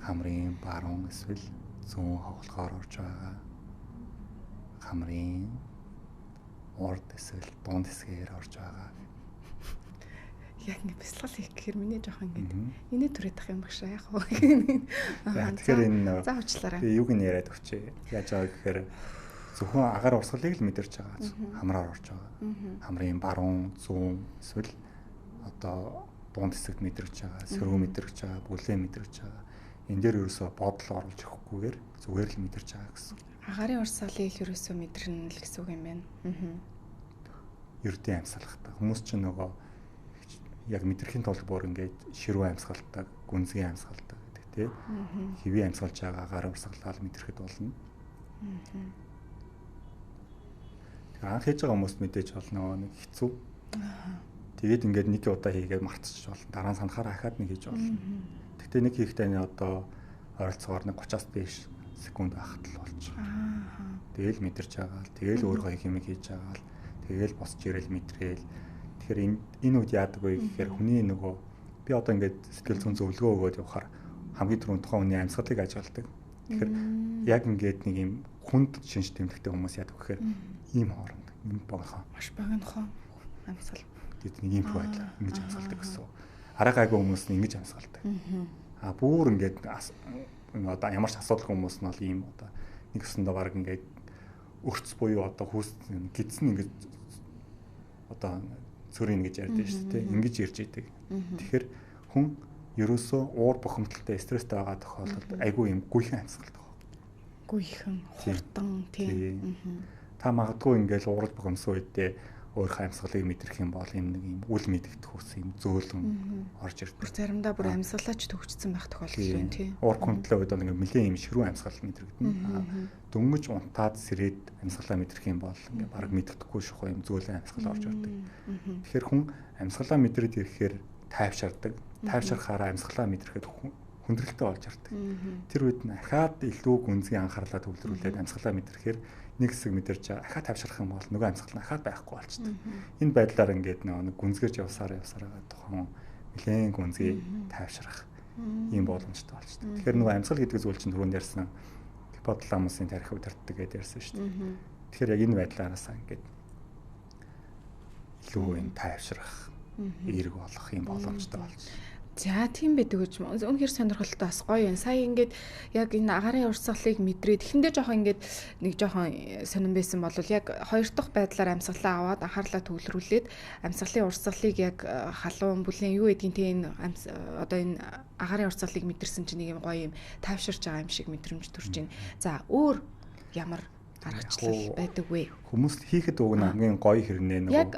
хамрын баруун эсвэл зүүн ховлогоор орж байгаа. Хамрын урд эсвэл дунд хэсгээр орж байгаа. Яг ингэ бясалгал хийх гэхээр миний жоохон ингэ инээ түрээд ах юм багшаа яах вэ? Тэгэхээр энэ за уучлаарай. Би юуг нь яриад өгчээ. Яаж байгаа гэхээр зөвхөн агаар урсгалыг л мэдэрч байгаа. Хамраар орж байгаа. Хамрын баруун, зүүн эсвэл одоо дунд хэсэгт мэдрэгч байгаа, сэрүү мэдрэгч байгаа, бүлээн мэдрэгч байгаа. Энэ дээр ерөөсөө бодол оруулж өгөхгүйгээр зүгээр л мэдэрч байгаа гэсэн. Агаарын урсгалыг л ерөөсөө мэдэрнэ л гэсэн үг юм байна. Ердийн амьсгалахтай. Хүмүүс чинь нөгөө яг мэдрэхийн тулд бүр ингээд ширүү амьсгалдаг, гүнзгий амьсгалдаг гэдэг тий. Хэвийн амьсгалж байгаа агаар урсгалаа л мэдрэхэд болно. Тэгэхээр анх хийж байгаа хүмүүст мэдээж бол нөгөө нэг хэцүү. Тэгээд ингээд нэг удаа хийгээд мартчих болно. Дараа нь санахаар ахаад нэг хийж болно. Гэхдээ нэг хийхдээ энэ одоо ойролцоогоор нэг 30-аас дээш секунд байхад л болчих. Тэгэл мэдэрч байгаа л, тэгэл өөрөө их юм хийж байгаа л, тэгэл босч ирээл мэдрээл. Тэгэхээр энэ үед яадаг вэ гэхээр хүний нөгөө би одоо ингээд сэтгэл зүйн зөвлөгөө өгөөд явахаар хамгийн түрүүнд тухайн хүний амьсгалыг ажигладаг. Тэгэхээр яг ингээд нэг юм хүнд шинж тэмдэгтэй хүмүүс яадаг гэхээр ийм хооронд юм богинохон. Маш богинохон амьсгал. Тэд нэг ийм байдлаар ингэж амьсгалдаг гэсэн. Арга гайгүй хүмүүс нь ингэж амьсгалдаг. А бүр ингээд одоо ямар ч асуудалгүй хүмүүс нь бол ийм одоо нэг өсөндөө баг ингээд өрц буюу одоо хүүс гидсэн ингээд одоо цөрийн гэж ярьдэн шүү дээ, ингэж ирж идэг. Тэгэхээр хүн ерөөсөө уур бухимдалтай стресстэй байгаа тохиолдолд айгүй юм гүйхэн амьсгалдаг. Гүйхэн, хурдан тийм. Та магадгүй ингээд уурал бухимсан үедээ өөрийнхөө амьсгалыг мэдрэх юм бол юм нэг юм үл мэдэгдэх ус юм зөөлөн орж ирдэг. Бүр заримдаа бүр амьсгалаач төгссөн байх тохиолдол байна тий. Уур бухимдлын үед бол ингээд нэлээд юм ширүүн амьсгал мэдрэгдэнэ. Дөнгөж унтаад сэрээд амьсгалаа мэдрэх юм бол ингээд бараг мэддэхгүй шухуу юм зөөлөн амьсгал орж ирдэг. Тэгэхээр хүн амьсгалаа мэдрээд ирэхээр тайвширдаг. Тайвширхаараа амьсгалаа мэдрэхэд хүндрэлтэй болж ирдэг. Тэр үед нь ахаад илүү гүнзгий анхаарлаа төвлөрүүлээд амьсгалаа мэдрэхээр нэг хэсэг мэдэрч ахаа тавшрах юм бол нөгөө амьсгал нь ахаад байхгүй болчдөг. Энэ байдлаар ингээд нөгөө гүнзгийрч явсаар явсараа тухайн нэлээд гүнзгий тайвшрах ийм боломжтой болчдөг. Тэгэхээр нөгөө амьсгал гэдэг зүйл чинь түрүүнд ярьсан гипоталамусын тарих удирддаг гэдээ ярьсан шүү дээ. Тэгэхээр яг энэ байдлаараасаа ингээд илүү юм тайвшрах, эерэг болох юм боломжтой болчих. За тийм байдаг гэж үнэхээр сонирхолтой бас гоё юм. Сая ингээд яг энэ агаарын урсгалыг мэдрээд эхэндээ жоохон ингээд нэг жоохон сонирн байсан бол яг хоёр дахь байдлаар амьсгалаа аваад анхаарлаа төвлөрүүлээд амьсгалын урсгалыг яг халуун бүлээн юу гэдгийг тэ энэ одоо энэ агаарын урсгалыг мэдэрсэн чинь нэг юм гоё юм тайвширч байгаа юм шиг мэдрэмж төрж байна. За өөр ямар аргачлал байдаг вэ? Хүмүүс хийхэд уг нь хамгийн гоё хэрнээ нөгөө яг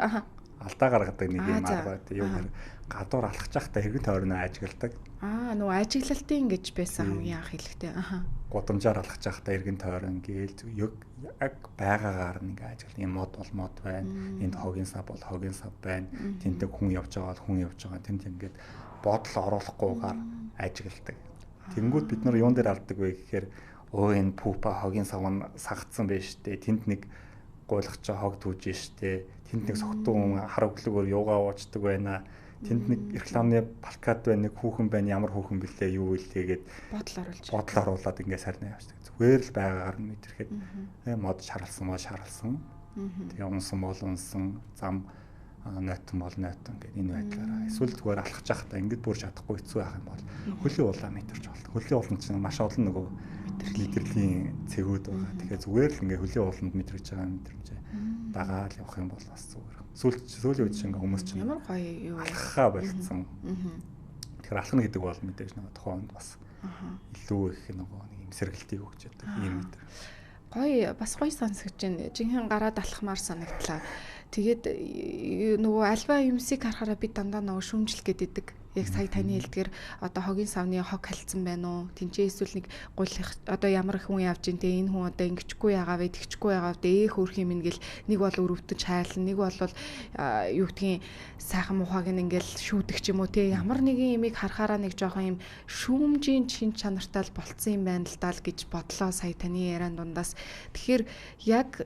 алдаа гаргадаг нэг юм арга байдаг. Юу гэхээр гадуур алхаж байхдаа хэргэн тойрноо ажигладаг. Аа нөгөө ажиглалтын гэж байсан хамгийн анх хэлэхдээ. Аха. Гудамжаар алхаж байхдаа эргэн тойрон гээл яг байгаагаар нь ингээ ажиглал. Энэ мод бол мод байна. Энд хогийн сав бол хогийн сав байна. Тэнтэй хүн явж байгаа бол хүн явж байгаа. Тэнд ингээд бодол оруулахгүйгээр ажигладаг. Тэнгүүд бид нар юун дээр алддаг вэ гэхээр өө энэ пупа хогийн сав нь сагцсан байж штэ. Тэнд нэг гуйлгч хог түүж штэ. Тэнд нэг согтун хар өглөөгөөр юугаа уучдаг байна. Тэнд нэг рекламны плакат байна, нэг хүүхэн байна, ямар хүүхэн бэлээ, юу илээ гэд бодол оруулаад ингээ сарнаа явчихдаг. Зүгээр л байгаагаар нь мэдрэхэд мод шаралсан мод шаралсан. Тэгээ унсан бол унсан, зам нойтон бол нойтон гэд энэ байдлаараа. Эсвэл зүгээр алхаж байхдаа ингэж бүр чадахгүй хэцүү байх юм бол хөлийн улаан мэдэрч болно. Хөлийн улаан чинь маш олон нөгөө мэдрэлийн цэгүүд байгаа. Тэгэхээр зүгээр л ингээ хөлийн улаанд мэдрэж байгаа мэдрэмжээ дагаал явах юм бол бас зүгээр. Сүүлийн үед чинь ингээ хүмүүс чинь ямар гоё юу алхахаа болцсон. Тэгэхээр алхна гэдэг бол мэдээж нөгөө тухайн хүнд бас илүү их нөгөө нэг юм сэргэлтийг өгч яадаг ийм мэдэр. Гоё бас гоё сонсогдож байна. Жинхэнэ гараад алхмаар санагдлаа. Тэгээд нөгөө альва юмсыг харахаараа бид дандаа нөгөө шүүмжлэх гэдэг. Яг сая таны хэлдгээр одоо хогийн савны хог халдсан байна уу? Тинчээ эсвэл нэг гулих одоо ямар хүн явж ин те энэ хүн одоо ингэчихгүй ягаа вэ, тэгчихгүй ягаа вэ, ээх хөөрх юм ингээл нэг бол өрөвдөж хайлна, нэг бол юу гэдгийг сайхан мухаг нь ингээл шүүдэг ч юм уу те. Ямар нэгэн имийг харахаараа нэг жоохон юм шүүмжийн чин чанартай л болцсон юм байна л даа л гэж бодлоо сая таны яриан дундаас. Тэгэхээр яг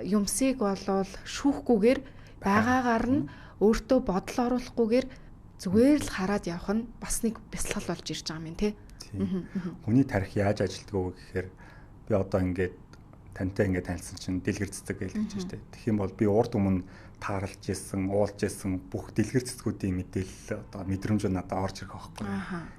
юмсыг болвол шүүхгүйгээр байгаагаар нь өөртөө бодол оруулахгүйгээр зүгээр л хараад явах нь бас нэг бясалгал болж ирж байгаа юм тий. Хүний тарих яаж ажилтдаг вэ гэхээр би одоо ингээд тантай ингээд танилцсан чинь дэлгэр цэцэг гэж хэлж штэ. Тэгэх юм бол би урд өмнө таарлж исэн, уулж исэн бүх дэлгэр цэцгүүдийн мэдээлэл одоо мэдрэмж надад орж ирэх байхгүй.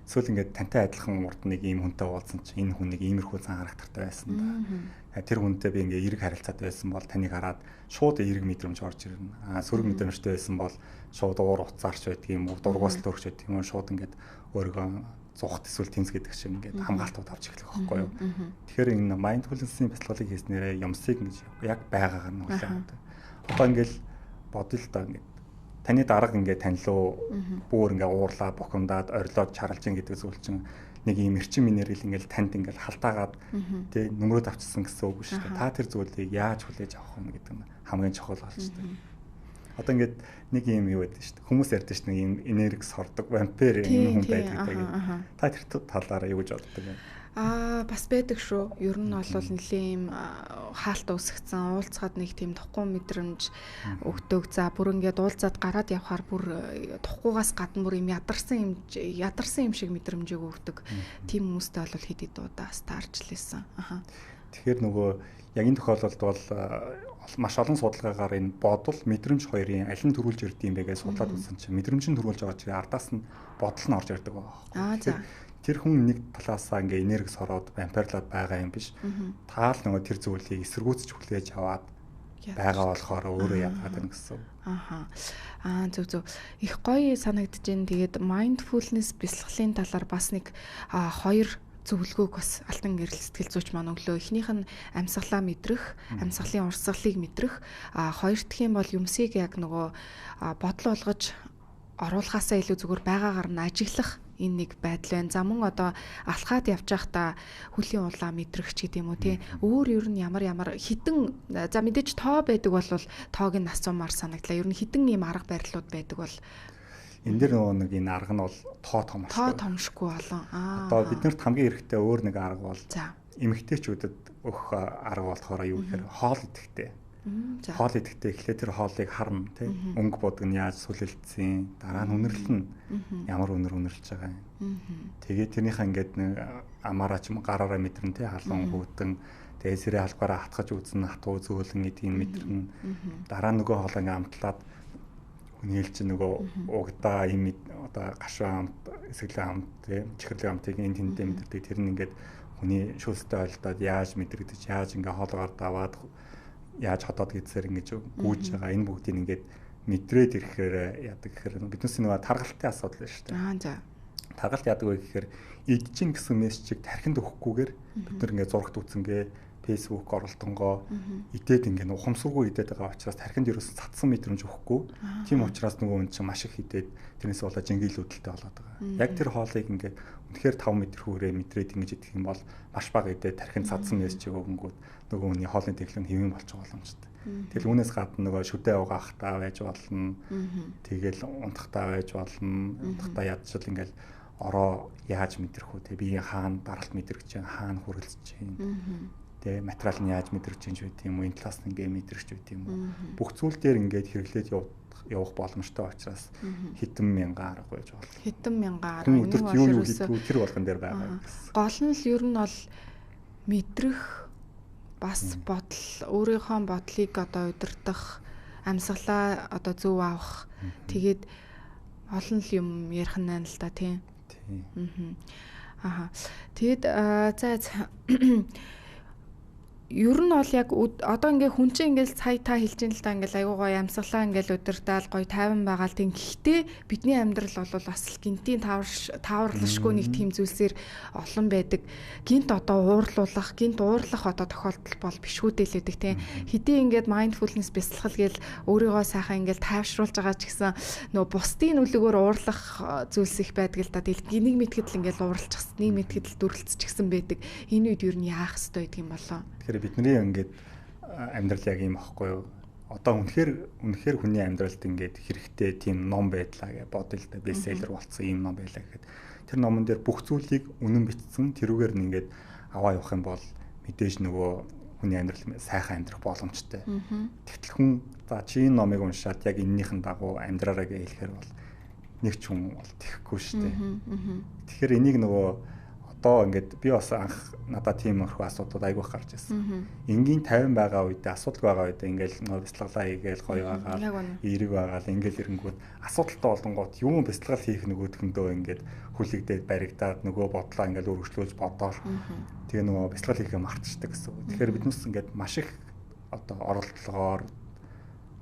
Эсвэл ингээд тантай адилхан урд нэг ийм хүнтэй уулзсан чинь энэ хүн нэг иймэрхүү зан характертай байсан да. Тэр хүнтэй би ингээд эерэг харилцаатай байсан бол таныг хараад шууд эерэг мэдрэмж орж ирнэ. Аа сөрөг мэдрэмжтэй байсан бол шууд уур уцаарч байдаг юм уу, дургуус төрч байдаг юм уу, шууд ингээд өөрийгөө зугт эсвэл тэнц гэдэг шиг ингээд хамгаалтууд авч эхлэх байхгүй юу. Тэгэхээр энэ mindfulness-ийн бясалгалыг хийснээрээ юмсыг ингэж яг байгаагаар нь хүлээн авдаг. Одоо ингээд бодъё л доо ингээд таны дарга ингээд танилуу бүр ингээд уурлаа, бухимдаад, орилоод чаргалж ин гэдэг зүйл чинь нэг ийм эрчим энерги ингээд танд ингээд халтаагаад тий нөмрөөд авчсан гэсэн үг шүү дээ. Та тэр зүйлийг яаж хүлээж авах юм гэдэг нь хамгийн чухал болчтой. Одоо ингээд нэг юм юу байдаг шүү дээ. Хүмүүс ярьдаг шүү дээ нэг юм энерги сордог вампир юм хүн байдаг гэдэг. Та тэр талаараа юу гэж боддог вэ? Аа бас байдаг шүү. Ер нь бол нэлийн юм хаалт үүсгэсэн, уулзахад нэг тийм тухгүй мэдрэмж өгдөг. За бүр ингээд уулзаад гараад явхаар бүр тухгүйгаас гадна бүр юм ядарсан юм шиг мэдрэмжийг өгдөг. Тийм хүмүүстэй бол хэд хэд удаа бас таарч лээсэн. Аха. Тэгэхээр нөгөө яг энэ тохиолдолд бол маш олон судалгаагаар энэ бодол мэдрэмж хоёрын аль нь төрүүлж ирд юм бэ гэж судлаад үзсэн чинь мэдрэмж нь төрүүлж байгаа чинь ардаас нь бодол нь орж ирдэг байгаа байхгүй. Аа за. Тэр хүн нэг талаасаа ингээ энерги сороод вампирлаад байгаа юм биш. Та л нөгөө тэр зүйлийг эсэргүүцэж хүлээж аваад байгаа болохоор өөрөө яагаад байна гэсэн. Аха. Аа зөв зөв. Их гоё санагдаж байна. Тэгээд mindfulness бясалгалын талаар бас нэг хоёр зөвлөгөөг бас Алтан гэрэл сэтгэл зүйч маань өглөө. Эхнийх нь амьсгалаа мэдрэх, амьсгалын урсгалыг мэдрэх. А хоёр дахь юм бол юмсыг яг нөгөө бодол болгож оруулахаасаа илүү зүгээр байгаагаар нь ажиглах энэ нэг байдал байна. За мөн одоо алхаад явж байхдаа хөлийн улаан мэдрэх ч гэдэм үү те. Өөр ер нь ямар ямар хідэн за мэдээж тоо байдаг бол тоог нь асуумаар санагдлаа. Ер нь хідэн ийм арга барилууд байдаг бол энэ дэр нөгөө нэг энэ арга нь бол тоо томшгүй. Тоо томшгүй олон. Аа. Одоо биднэрт хамгийн хэрэгтэй өөр нэг арга бол эмэгтэйчүүдэд өгөх арга болохоор юу гэхээр хоол идэхтэй. Хоол идэхтэй эхлээд тэр хоолыг харна тий. Өнгө будаг нь яаж сүлэлдсэн, дараа нь үнэрлэл нь ямар үнэр үнэрлэж байгаа юм. Тэгээд тэрнийхээ ингээд нэг амаараа ч юм гараараа мэдэрнэ тий. Халуун хүүтэн тэгээд сэрээ халбаараа хатгаж үзнэ, хатуу зөөлөн гэдгийг мэдэрнэ. Дараа нь нөгөө хоолоо ингээд амтлаад хүний хэл чинь нөгөө угдаа юм одоо гашуун амт, эсэглэн амт тий, чихэрлэг амтыг энэ тэндээ мэдэрдэг. Тэр нь ингээд хүний шүүлстэй ойлдоод яаж мэдрэгдэж, яаж ингээд хоолоогоор даваад яаж хотоод гэдсээр ингэж гүйж байгаа. Энэ бүгдийг ингээд мэдрээд ирэхээр яадаг гэхээр биднээс нөгөө таргалтын асуудал шүү дээ. Аа за. Таргалт яадаг вэ гэхээр идчин гэсэн мессежийг тархинд өгөхгүйгээр бид нар ингээд зурагт үзэнгээ Facebook оролдонгоо идээд ингээд ухамсаргүй идээд байгаа учраас тархинд ерөөсөн цадсан мэдрэмж өгөхгүй. Тийм учраас нөгөө хүн чинь маш их идээд тэрнээс болоод жингийн үүдэлтэй болоод байгаа. Яг тэр хоолыг ингээд үнэхээр 5 метр хүүрээ мэдрээд ингэж идэх юм бол маш бага идээд тархинд цадсан мессежийг өгөнгүүд нөгөө хүний хоолны тэглэл нь хэвэн болчих боломжтой. Тэгэл үүнээс гадна нөгөө шүдэ угаахтаа байж болно. Тэгэл унтахтаа байж болно. Унтахтаа ядчил ингээд ороо яаж мэдрэх үү те биеийн хаана даралт мэдрэгч чинь хаана хүрэлцэж чинь тэ материал нь яаж мэдрэгч чинь ч байт юм уу энэ талаас нь ингээ мэдрэгч байт юм уу бүх зүйл дээр ингээд хэрэглээд явах боломжтой учраас хэдэн мянган арга байж болно. Хэдэн мянган арга. Өдөрт юу юу хийдгүү тэр болгон дээр байгаа гэсэн. Гол нь л ер нь бол мэдрэх бас бодол өөрийнхөө бодлыг одоо удирдах, амьсгалаа одоо зөв авах. Тэгээд олон л юм ярих нь байна л да тийм. Тийм. Аха. Тэгэд за Ер нь бол яг одоо ингээ хүн чинь ингээл сая та хэлж ин л да ингээл айгуу гоё амьсгалаа ингээл удирдаал гоё тайван байгаа л тийм. Гэхдээ бидний амьдрал бол бас л гинтийн тааварлашгүй нэг тийм зүйлсээр олон байдаг. Гинт одоо уурлуулах, гинт уурлах одоо тохиолдол бол бишгүй дэлээдэг тийм. Хэдий ингээд mindfulness бясалгал гээл өөрийгөө сайхан ингээл тайвшруулж байгаа ч гэсэн нөгөө бусдын нүлэгөөр уурлах зүйлс их байдаг л да. Тэгэл нэг мэтгэд л ингээл уурлчих, нэг мэтгэд л дүрлцчихсэн байдаг. Энэ үед ер нь яах ёстой гэдэг юм болоо? Тэгэхээр бидний ингээд амьдрал яг ийм аахгүй юу? Одоо үнэхээр хүний амьдралд ингээд хэрэгтэй тийм ном байдлаа гэж бодъё л да. Бестселлер болцсон ийм ном байлаа гэхэд тэр номон дээр бүх зүйлийг үнэн бичсэн, тэрүүгээр нь ингээд аваа явах юм бол мэдээж нөгөө хүний амьдрал сайхан амьдрах боломжтой. Тэгтэл хүн за чи энэ номыг уншаад яг энэнийхэн дагуу амьдраараа гэж хэлэхээр бол нэг ч хүн бол тэхгүй шүү дээ. Тэгэхээр энийг нөгөө одоо ингээд би бас анх надад тийм өрхөө асуудлууд айгүйх гарч ирсэн. Энгийн 50 байгаа үедээ асуудал байгаа үедээ ингээл нөө бяцлаглаа хийгээл гоё байгаа, эерэг байгаа л ингээл ирэнгүүт асуудалтай болонгууд юм бяцлагал хийх нөгөөдхөндөө ингээд хүлэгдээд баригдаад нөгөө бодлоо ингээл өргөжлүүлж бодоол тэгээ нөгөө бяцлагал хийхээ мартчихдаг гэсэн үг. Тэгэхээр биднес ингээд маш их одоо оролдлогоор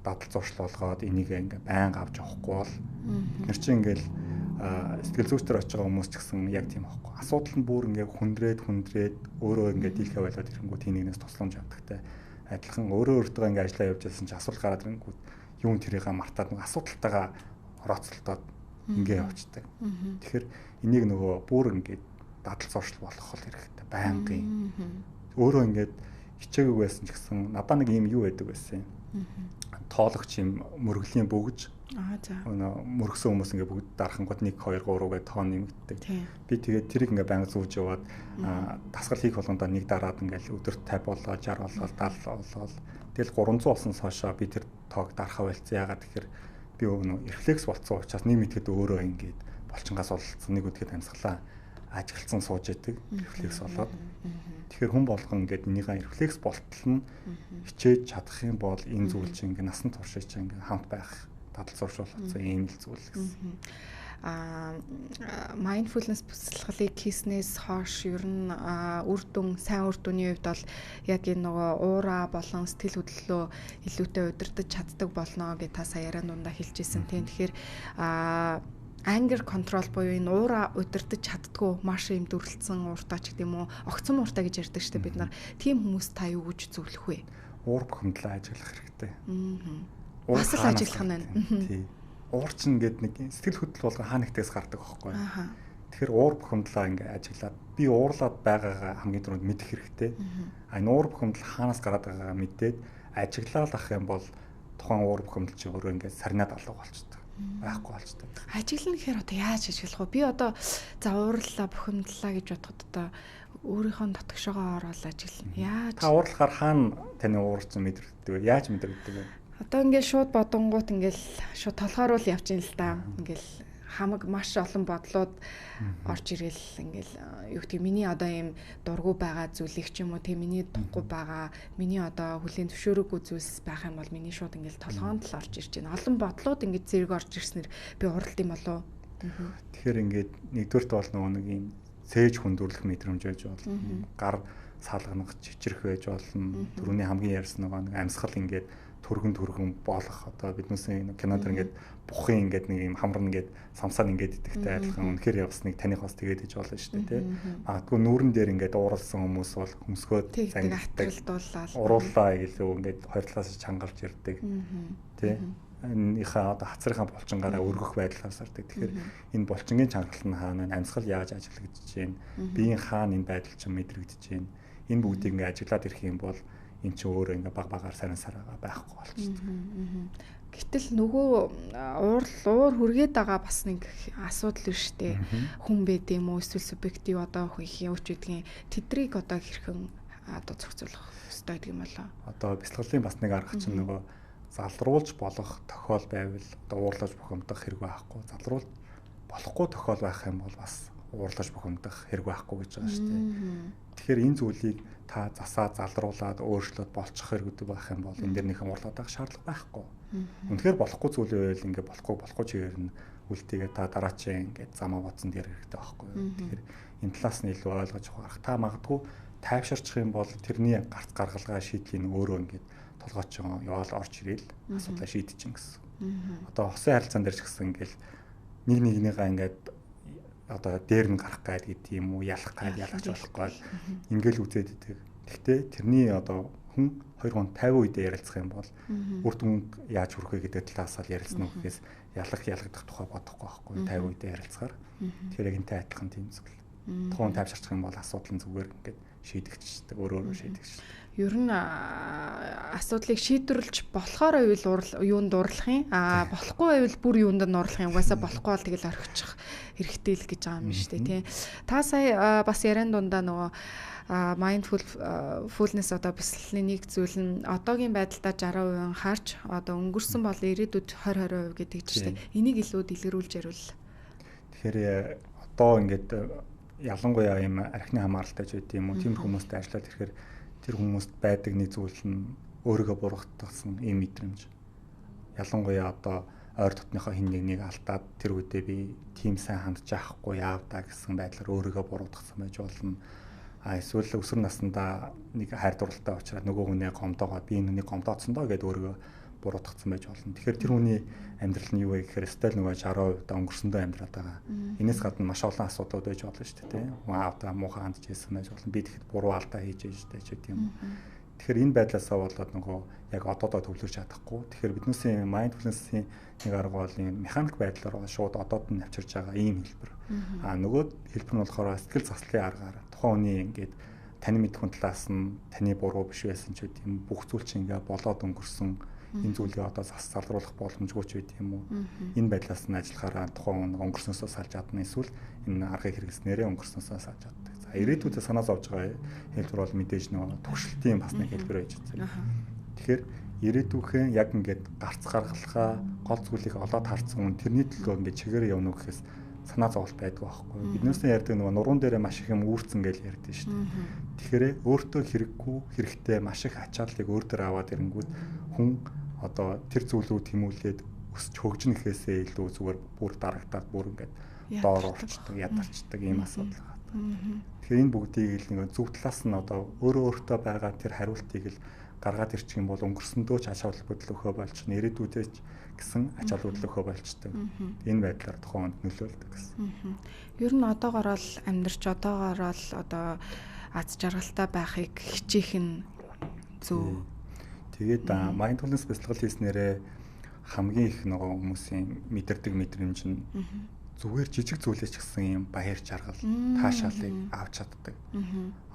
дадал зуршил болгоод энийг ингээд байнга авч явахгүй бол бид нар чинь ингээл сэтгэл зүйчдэр очиж байгаа хүмүүс ч гэсэн яг тийм аахгүй. Асуудал нь бүр ингээ хүндрээд өөрөө ингээ дийлхэ болоод ирэнгүүт тэнэгнээс тусламж авдагтай. Адилхан өөрөө өөртөө ингээ ажиллаа явж байсан чи асуудал гараад ирэнгүүт юун тэрийг мартаад нэг асуудалтайгаа орооцолтоод ингээ явчихдаг. Тэгэхээр энийг нөгөө бүр ингээ дадал зуршил болгох хэрэгтэй байнгын. Өөрөө ингээд хичээгээгүй байсан ч гэсэн надаа нэг юм юу байдаг байсан юм. Тоологч юм мөргөлийн бөгж. Аа за. Мөргсөн хүмүүс ингээ бүгд дарахангууд 1 2 3 гэж тоон нэмэгддэг. Би тэгээд тэрийг ингээ байнга зүүж яваад дасгал хийх болгондоо нэг дараад ингээл өдөрт 50 болоо 60 болоо 70 болоо тэгэл 300 болсноос хойшоо би тэр тоог дарахаа болцсон. Яагаад тэгэхээр би нөгөө рефлекс болцсон учраас нэг мэтгэд өөрөө ингээд булчингаас ололцсон, нэг үтгэд амьсгалаа ажиглцсан сууж идэг рефлекс болоод. Тэгэхээр хүн болгон ингээд энийгээ рефлекс болтол нь хичээж чадах юм бол энэ зүйл чинь ингээд насан туршид чинь ингээд хамт байх дадал зуршил болсон ийм л зүйл гэсэн. Mindfulness бясалгалыг хийснээс хойш ер нь үр дүн, сайн үр дүний хувьд бол яг энэ нөгөө уура болон сэтгэл хөдлөлөө илүүтэй удирдах чаддаг болно гэж та сая яриан дундаа хэлж ирсэн тийм. Тэгэхээр anger control буюу энэ уура удирдах чаддгүй маш юм дүрлцсэн ууртай ч гэдэм үү, огцон ууртай гэж ярьдаг шүү дээ бид нар. Тийм хүмүүс та юу гэж зөвлөх вэ? Уур бухимдлаа ажиглах хэрэгтэй. Бас л ажиглах нь байна. Тий. Уур чинь ингээд нэг сэтгэл хөдлөл болгон хаа нэгтээс гардаг байхгүй. Тэгэхээр уур бухимдлаа ингээд ажиглаад би уурлаад байгаагаа хамгийн түрүүнд мэдэх хэрэгтэй. А энэ уур бухимдал хаанаас гараад байгаагаа мэдээд ажиглаад ах юм бол тухайн уур бухимдал чи өөрөө ингээд сарнаад алга болчдөг. Байхгүй болчдөг. Ажиглана гэхээр одоо яаж ажиглах вэ? Би одоо за уурлаа бухимдлаа гэж бодоход одоо өөрийнхөө дотгошоогоо ороод ажиглана. Яаж? Та уурлахаар хаана таны уурчин мэдрэгддэг вэ? Яаж мэдрэгддэг вэ? Одоо ингээд шууд бодонгууд ингээд шууд толгойрол явж ин л да. Ингээд хамаг маш олон бодлууд орж ирэл ингээл юу гэдгийг миний одоо ийм дургу байгаа зүйлийг ч юм уу тийм миний тухгүй байгаа миний одоо хүлийн зөвшөөрөөгүй зүйлс байх юм бол миний шууд ингээл толгоонд л орж ирж байна. Олон бодлууд ингээд зэрэг орж ирснээр би уралд юм болов. Тэгэхээр ингээд нэгдүгээрт бол нөгөө нэг ийм цээж хүндрүүлэх мэдрэмж байж болно. Гар салганах, чичрэх байж болно. Түрүүний хамгийн ярьсан нөгөө нэг амьсгал ингээд түргэн болох одоо биднээсээ кино дэр ингээд бухын ингээд нэг юм хамрна ингээд самсаа ингээд идэхтэй адилхан үнэхээр явсныг таних бас тэгээд иж болно шүү дээ тий. Магадгүй нүүрэн дээр ингээд ууралсан хүмүүс бол хөмсгөөд зангиддаг, урууллаа гэлөө ингээд хоёр талаас чангалж ирдэг тий. Энийхээ одоо хацрынхаа булчингаараа өргөх байдлаас ордог. Тэгэхээр энэ булчингийн чангалт нь хаана, амьсгал яаж ажиглагдаж байна, биеийн хаана энэ байдал чинь мэдрэгдэж байна. Энэ бүгдийг ингээд ажиглаад ирэх юм бол энэ чинь өөрөө ингээ баг багаар саран сараагаа байхгүй болчихдог. Гэтэл нөгөө уур хүргээд байгаа бас нэг асуудал биш үү? Хүн байд юм уу эсвэл субъектив одоо хүн юу ч гэдгийг тэдрийг одоо хэрхэн одоо зохицуулах ёстой гэдэг юм болоо. Одоо бяцлаглалын бас нэг арга чинь нөгөө залруулж болох тохиол байвал одоо уурлаж бухимдах хэрэг байхгүй. Залруулж болохгүй тохиол байх юм бол бас уурлаж бухимдах хэрэг байхгүй гэж байгаа шүү дээ. Тэгэхээр энэ зүйлийг та засаа залруулад өөрчлөөд болчих хэрэг байх юм бол энэ дэр нэгэн уурлаад байх шаардлага байхгүй. Үнэхээр болохгүй зүйл байвал ингээ болохгүй чигээр нь үлдээгээ та дараачийн ингээ замаа бодсон дээр хэрэгтэй байхгүй. Тэгэхээр энэ талаас нь илүү ойлгож ухаарах. Та магадгүй Тайвширчих юм бол тэрний гарц гаргалгаа шийдлийн өөрөө ингээд толгойч яваал орж ирээл асуудлаа шийдэж чинь гэсэн. Одоо хосын харилцаан дээр ч гэсэн ингээл нэг нэгнийгаа ингээд одоо дээр нь гарах гад гэдэг юм уу, ялах гад, ялгаж болох гад ингээл үзээд идэг. Гэхдээ тэрний одоо хүн хоёр хүн 50 үедээ ярилцах юм бол үр дүнд яаж хүрэх вэ гэдэг талаас л ярилцсан уу гэхээс ялах ялгадах тухай бодохгүй байхгүй 50 үедээ ярилцахаар. Тэгэхээр яг энтэй адилхан тийм зүйл. Тухайн тайвширчих юм бол асуудал нь зүгээр ингээд шийдэгчдэг, өөрөө шийдэгчдэг. Ер нь асуудлыг шийдвэрлэж болохоор байвал юунд дурлах юм? Аа болохгүй байвал бүр юунд нуурлах юм? Угаасаа болохгүй бол тэгэл орхичих хэрэгтэй л гэж байгаа юм шүү дээ, тий. Та сая бас яриан дундаа нөгөө mindfulness одоо бясалгалын нэг зүйл нь одоогийн байдалдаа 60% харж одоо өнгөрсөн бол ирээдүйд 20 20% гэдэг чинь шүү дээ. Энийг илүү дэлгэрүүлж ярил. Тэгэхээр одоо ингээд ялангуяа ийм архины хамааралтай ч байд юм уу, тиймэрхүү хүмүүстэй ажиллаад ирэхээр тэр хүмүүст байдаг нэг зүйл нь өөрийгөө буруутгасан ийм мэдрэмж. Ялангуяа одоо ойр дотныхоо хин нэгнийг алдаад тэр үедээ би тийм сайн хандж яахгүй яав та гэсэн байдлаар өөрийгөө буруутгасан байж болно. А эсвэл өсвөр наснда нэг хайр дурлалтай учраас нөгөө хүнээ гомдоогоо би энэ хүнийг гомдооцсон доо гэдээ өөрийгөө буруутгацсан байж болно. Тэгэхээр тэр хүний амьдрал нь юу вэ гэхээр стайл нөгөө 60% та өнгөрсөндөө амьдраад байгаа. Энээс гадна маш олон асуудлууд байж болно шүү дээ, тийм. Аавдаа муухай хандж ирсэн байж болно. Би тэгэхэд буруу алдаа хийж байж таа ч гэдэг юм. Тэгэхээр энэ байдлаасаа болоод нөгөө яг одоодоо төвлөрч чадахгүй. Тэгэхээр биднээсийн mindfulness-ийн нэг арга бол механик байдлаар шууд одоод нь авчирж байгаа ийм хэлбэр. А нөгөө хэлбэр нь болохоор сэтгэл заслын аргаар тухайн хүний ингээд таны мэдэх хүн талаас нь таны буруу биш байсан ч гэдэг юм бүх зүйл чинь ингээд болоод өнгөрсөн энэ зүйлийг одоо залруулах боломжгүй ч байд юм уу. Энэ байдлаас нь ажиллахаараа тухайн хүн өнгөрснөөсөө салж чадна эсвэл энэ аргыг хэрэглэснээрээ өнгөрснөөсөө салж чаддаг. За ирээдүйдээ санаа зовж байгаа хэлбэр бол мэдээж нөгөө түгшилтийн бас нэг хэлбэр байж байгаа. Тэгэхээр ирээдүйнхээ яг ингээд гарц гаргалгаа гол зүйлийг олоод харсан хүн тэрний төлөө ингээд чигээр явна уу гэхээс санаа зовлт байдгүй байхгүй. Биднээсээ ярьдаг нөгөө нуруунд дээрээ маш их юм үүрцэн гэж ярьдэн шүү дээ. Тэгэхээр өөртөө хэрэггүй хэрэгтэй маш их ачааллыг өөр дээр аваад ирэнгүүт хүн одоо тэр зүйл рүү тэмүүлээд өсч хөгжинө гэхээсээ илүү зүгээр бүр дарагдаад бүр ингээд доор орчдөг, ядарчдаг ийм асуудал байна. Тэгэхээр энэ бүгдийг л нэг зөв талаас нь одоо өөрөө өөртөө байгаа тэр хариултыг л гаргаад ирчих юм бол өнгөрсөндөө ч ач холбогдол өгөө болчихно, ирээдүйдээ ч гэсэн ач холбогдол өгөө болчдөг. Энэ байдлаар тухайн хүнд нөлөөлдөг гэсэн. Ер нь одоогоор л амьдарч одоогоор л одоо аз жаргалтай байхыг хичээх нь зөв. Тэгээд mindfulness бясалгал хийснээрээ хамгийн их нөгөө хүмүүсийн мэдэрдэг мэдрэмж нь зүгээр жижиг зүйлээс ч гэсэн юм баяр жаргал, таашаалыг авч чаддаг.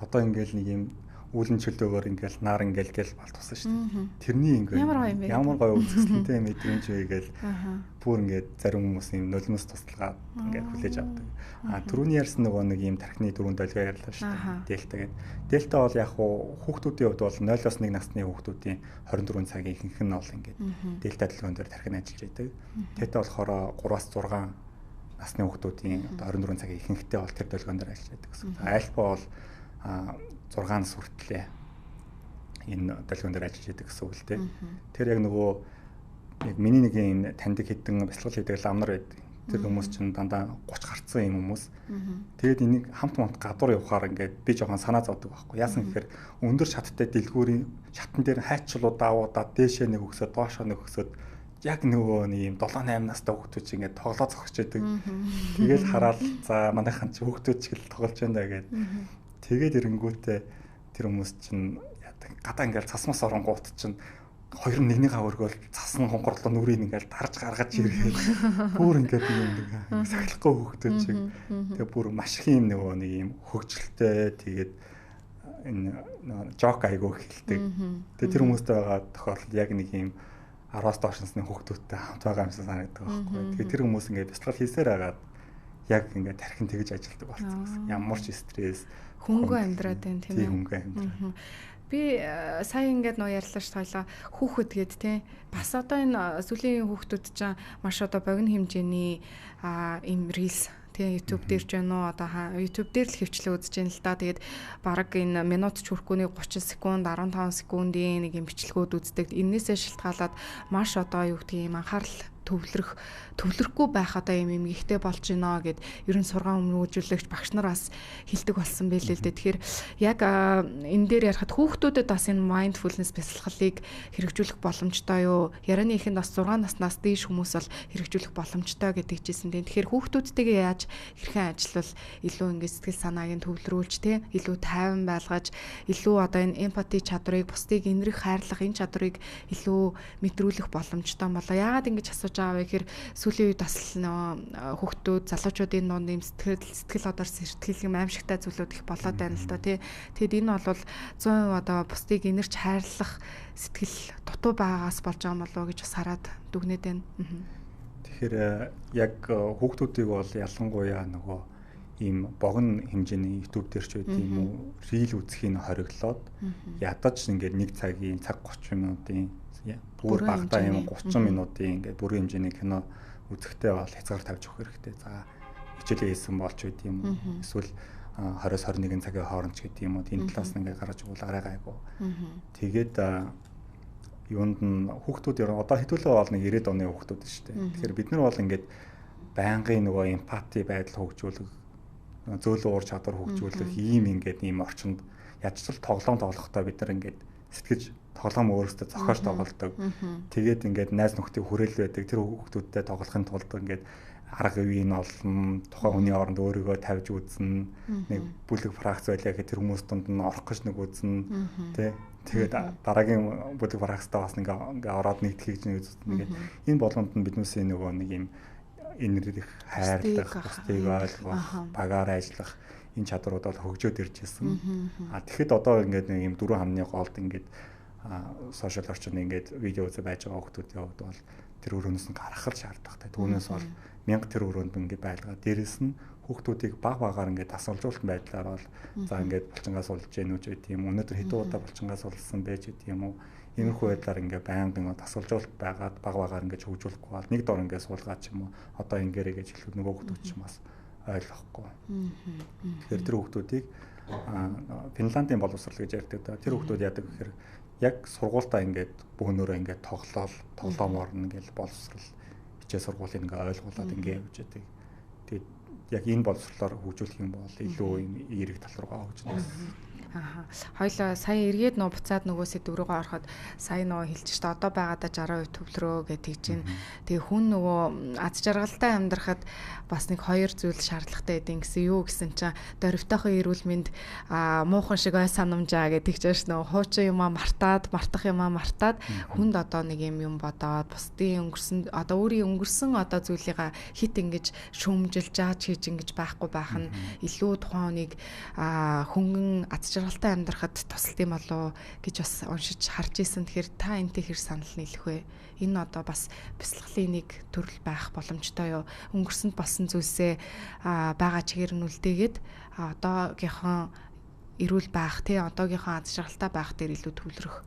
Одоо ингээл нэг юм үүлэн чөлөөгөөр ингээл нар ингээл гэл болтгосон шүү дээ. Тэрний ингээл ямар гоё үзэсгэлэнтэй мэдрэмж вэ гээл бүр ингээд зарим хүмүүс юм нулимс туслаад ингээд хүлээж авдаг. А түрүүний ярьсан нөгөө нэг юм тархины дөрвөн долгио ярьлаа шүү дээ. Дельта гэдэг. Дельта бол яг хуу хүүхдүүдийн хувьд бол 0-оос 1 насны хүүхдүүдийн 24 цагийн ихэнх нь бол ингээд дельта долгион дээр тархин ажиллаж байдаг. Тета болохоор 3-аас 6 насны хүүхдүүдийн одоо 24 цагийн ихэнхдээ бол тэр долгион дээр ажиллаж байдаг гэсэн. Альфа бол 6 нас хүртлээ энэ долгион дээр ажиллаж идэг гэсэн үг л дээ. Тэр яг нөгөө яг миний нэг энэ таньдаг хэдэн бясалгал хийдэг лам нар байдаг. Тэр хүмүүс чинь дандаа 30 гарцсан юм хүмүүс. Тэгээд энийг хамт мамт гадуур явахаар ингээд би жоохон санаа зовдөг байхгүй. Яасан гэхээр өндөр шаттай дэлгүүрийн шатан дээр хайчлуу даавуудаад дээшээ нэг өгсөд доошоо нэг өгсөд яг нөгөө нэг юм 7 8 настай хүүхдүүд чинь ингээд тоглоо зогсож байдаг. Тэгэл хараад за манайхан чи хүүхдүүд ч гэл тоглож байна да гээд. Тэгээд эрэнгүүтээ тэр хүмүүс чинь яадаг гадаа ингээл цас мас оронгуут чинь хоёр нэгнийхээ өргөөл цас нь хонхорлоо нүрийг ингээл дарж гаргаж ирээд бүр ингээд юм нэг сахилахгүй хүүхдүүд чиг. Тэгээ бүр маш их юм нөгөө нэг юм хөгжилтэй тэгээд энэ жок айгуу хэлдэг. Тэгээ тэр хүмүүстэй байгаа тохиолдолд яг нэг юм 10-аас доош насны хүүхдүүдтэй хамт байгаа юмсан санагддаг байхгүй. Тэгээ тэр хүмүүс ингээд бясалгал хийсээр агаад яг ингээд тархин тэгж ажилтдаг болсон гэсэн. Ямар ч стресс хөнгөө амьдраад байна тийм ээ. Хөнгөө амьдраад. Би сая ингээд нөө ярьлаа ш тойлоо хүүхэд гээд те бас одоо энэ сүүлийн хүүхдүүд чинь маш одоо богино хэмжээний им рилс тий YouTube дээр ч байна уу одоо YouTube дээр л хөвчлээ үзэж байна л да. Тэгээд бараг энэ минут ч хүрэхгүй нэг 30 секунд 15 секундын нэг юм бичлэгүүд үздэг. Эннээсээ шалтгаалаад маш одоо юу гэдгийг юм анхаарал төвлөрөхгүй байх одоо юм эмгэгтэй болж гинэ гэд ер нь сургаан хүмүүжүүлэгч багш нар бас хэлдэг болсон байлээ л дээ. Тэгэхээр яг энэ дээр ярихад хүүхдүүдэд бас энэ mindfulness бясалгалыг хэрэгжүүлэх боломжтой юу? Ярианы ихэнд бас 6 наснаас дээш хүмүүс бол хэрэгжүүлэх боломжтой гэдэг чийсэн. Тэгэхээр хүүхдүүдтэйгээ яаж хэрхэн ажиллавал илүү ингэ сэтгэл санааг нь төвлөрүүлж те илүү тайван байлгаж илүү одоо энэ эмпати чадварыг бусдыг инрэх хайрлах энэ чадварыг илүү мэдрүүлэх боломжтой болоо. Яагаад ингэж асууж байгаа вэ гэхээр сүүлийн үед бас нөгөө хүүхдүүд залуучуудын дунд ийм сэтгэл одоор сэтгэл юм аимшигтай зүйлүүд их болоод байна л да тий. Тэгэд энэ бол 100% одоо бусдыг инэрч хайрлах сэтгэл дутуу байгаагаас болж байгаа юм болов уу гэж бас хараад дүгнээд байна. Тэгэхээр яг хүүхдүүдийг бол ялангуяа нөгөө ийм богино хэмжээний YouTube дээр ч байд юм уу рил үзэхийг хориглоод ядаж ингээд 1 цагийн цаг 30 минутын бүр багадаа юм 30 минутын ингээд бүрэн хэмжээний кино үзэхдээ бол хязгаар тавьж өгөх хэрэгтэй. За хичээлээ хийсэн болж байд юм уу эсвэл 20-21 цагийн хооронд ч гэдэг юм уу энэ талаас нь ингээд гаргаж өгвөл арай гайгүй. Тэгээд юунд нь хүүхдүүд ер нь одоо хэдүүлээ бол нэг 90-ад оны хүүхдүүд шүү дээ. Тэгэхээр бид нар бол ингээд байнгын нөгөө эмпати байдал хөгжүүлэх, зөөлөн уур чадвар хөгжүүлэх ийм ингээд ийм орчинд ядчил тоглоом тоглохдоо бид нар ингээд сэтгэж тоглоом өөрөөсөө зохиож тоглодог. Тэгээд ингээд найз нөхдийг хүрээл байдаг. Тэр хүүхдүүдтэй тоглохын тулд ингээд арга үеийг нь олно, тухайн хүний оронд өөрийгөө тавьж үзнэ, нэг бүлэг фракц байлаа гэхэд тэр хүмүүс дунд нь орох гэж нэг үзнэ, тэ. Тэгээд дараагийн бүлэг фракцтай бас ингээ ороод нэгдэхийг нэг үзнэ. Ингээд энэ болгонд нь биднээсээ нөгөө нэг юм инэрх, хайрлах, бусдыг ойлгох, багаар ажиллах энэ чадварууд бол хөгжөөд ирж ирсэн. А тэгэхэд одоо ингээд нэг юм дөрвөн хамны голд ингээд сошиал орчинд ингээд видео үзээ байж байгаа хүмүүсийн хувьд бол тэр өрөөнөөс нь гарах л шаардлагатай. Түүнээс бол мянга тэр өрөөнд ингээд байлгаа. Дээрэс нь хүүхдүүдийг баг багаар ингээд тасалжуулалт байдлаар бол за ингээд булчингаас сулж гэнэ үү гэдэг юм. Өнөөдөр хэдэн удаа булчингаас сулсан байж гэдэг юм уу. Иймэрхүү байдлаар ингээ байнгын тасалжуулалт байгаад баг багаар ингээд хөгжүүлэхгүй бол нэг дор ингээд суулгаад ч юм уу одоо ингээрэй гэж хэлэхэд нөгөө хүүхдүүд ч бас ойлгохгүй. Тэгэхээр тэр хүүхдүүдийг Финландын боловсрал гэж ярьдаг да. Тэр хүүхдүүд яадаг гэхээр яг сургуультаа ингээд бөөнөрөө ингээд тоглоол тоглоомоор нь ингээд боловсрал хичээл сургуулийн ингээд ойлгуулад ингээд явж байдаг. Тэгээд яг энэ боловсролоор хөгжүүлэх юм бол илүү юм эерэг тал руугаа хөгжинэ гэсэн. Аха. Хоёлоо сая эргээд нөө буцаад нөгөө сэдв рүүгээ ороход сая нөө хэлж штэ одоо байгаадаа 60% төвлөрөө гэж тэгж чинь. Тэгээ хүн нөгөө аз жаргалтай амьдрахад бас нэг хоёр зүйл шаардлагатай байдаг гэсэн юу гэсэн чинь дөрвтойхон эрүүл мэнд муухан шиг ой санамжаа гэж тэгж ш нөө хуучин юмаа мартаад мартах юмаа мартаад хүнд одоо нэг юм юм бодоод бусдын өнгөрсөн одоо өөрийн өнгөрсөн одоо зүйлийга хит ингэж шүүмжилж жааж хийж ингэж байхгүй байх нь илүү тухайн хүнийг хөнгөн аз жаргалтай амьдрахад тусалд юм болов гэж бас уншиж харж исэн. Тэгэхээр та энтэй хэр санал нийлэх вэ? Энэ одоо бас бясалгалын нэг төрөл байх боломжтой юу? Өнгөрсөнд болсон зүйлсээ байгаа чигээр нь үлдээгээд одоогийнхон эрүүл байх, тий одоогийнхон аз жаргалтай байх дээр илүү төвлөрөх.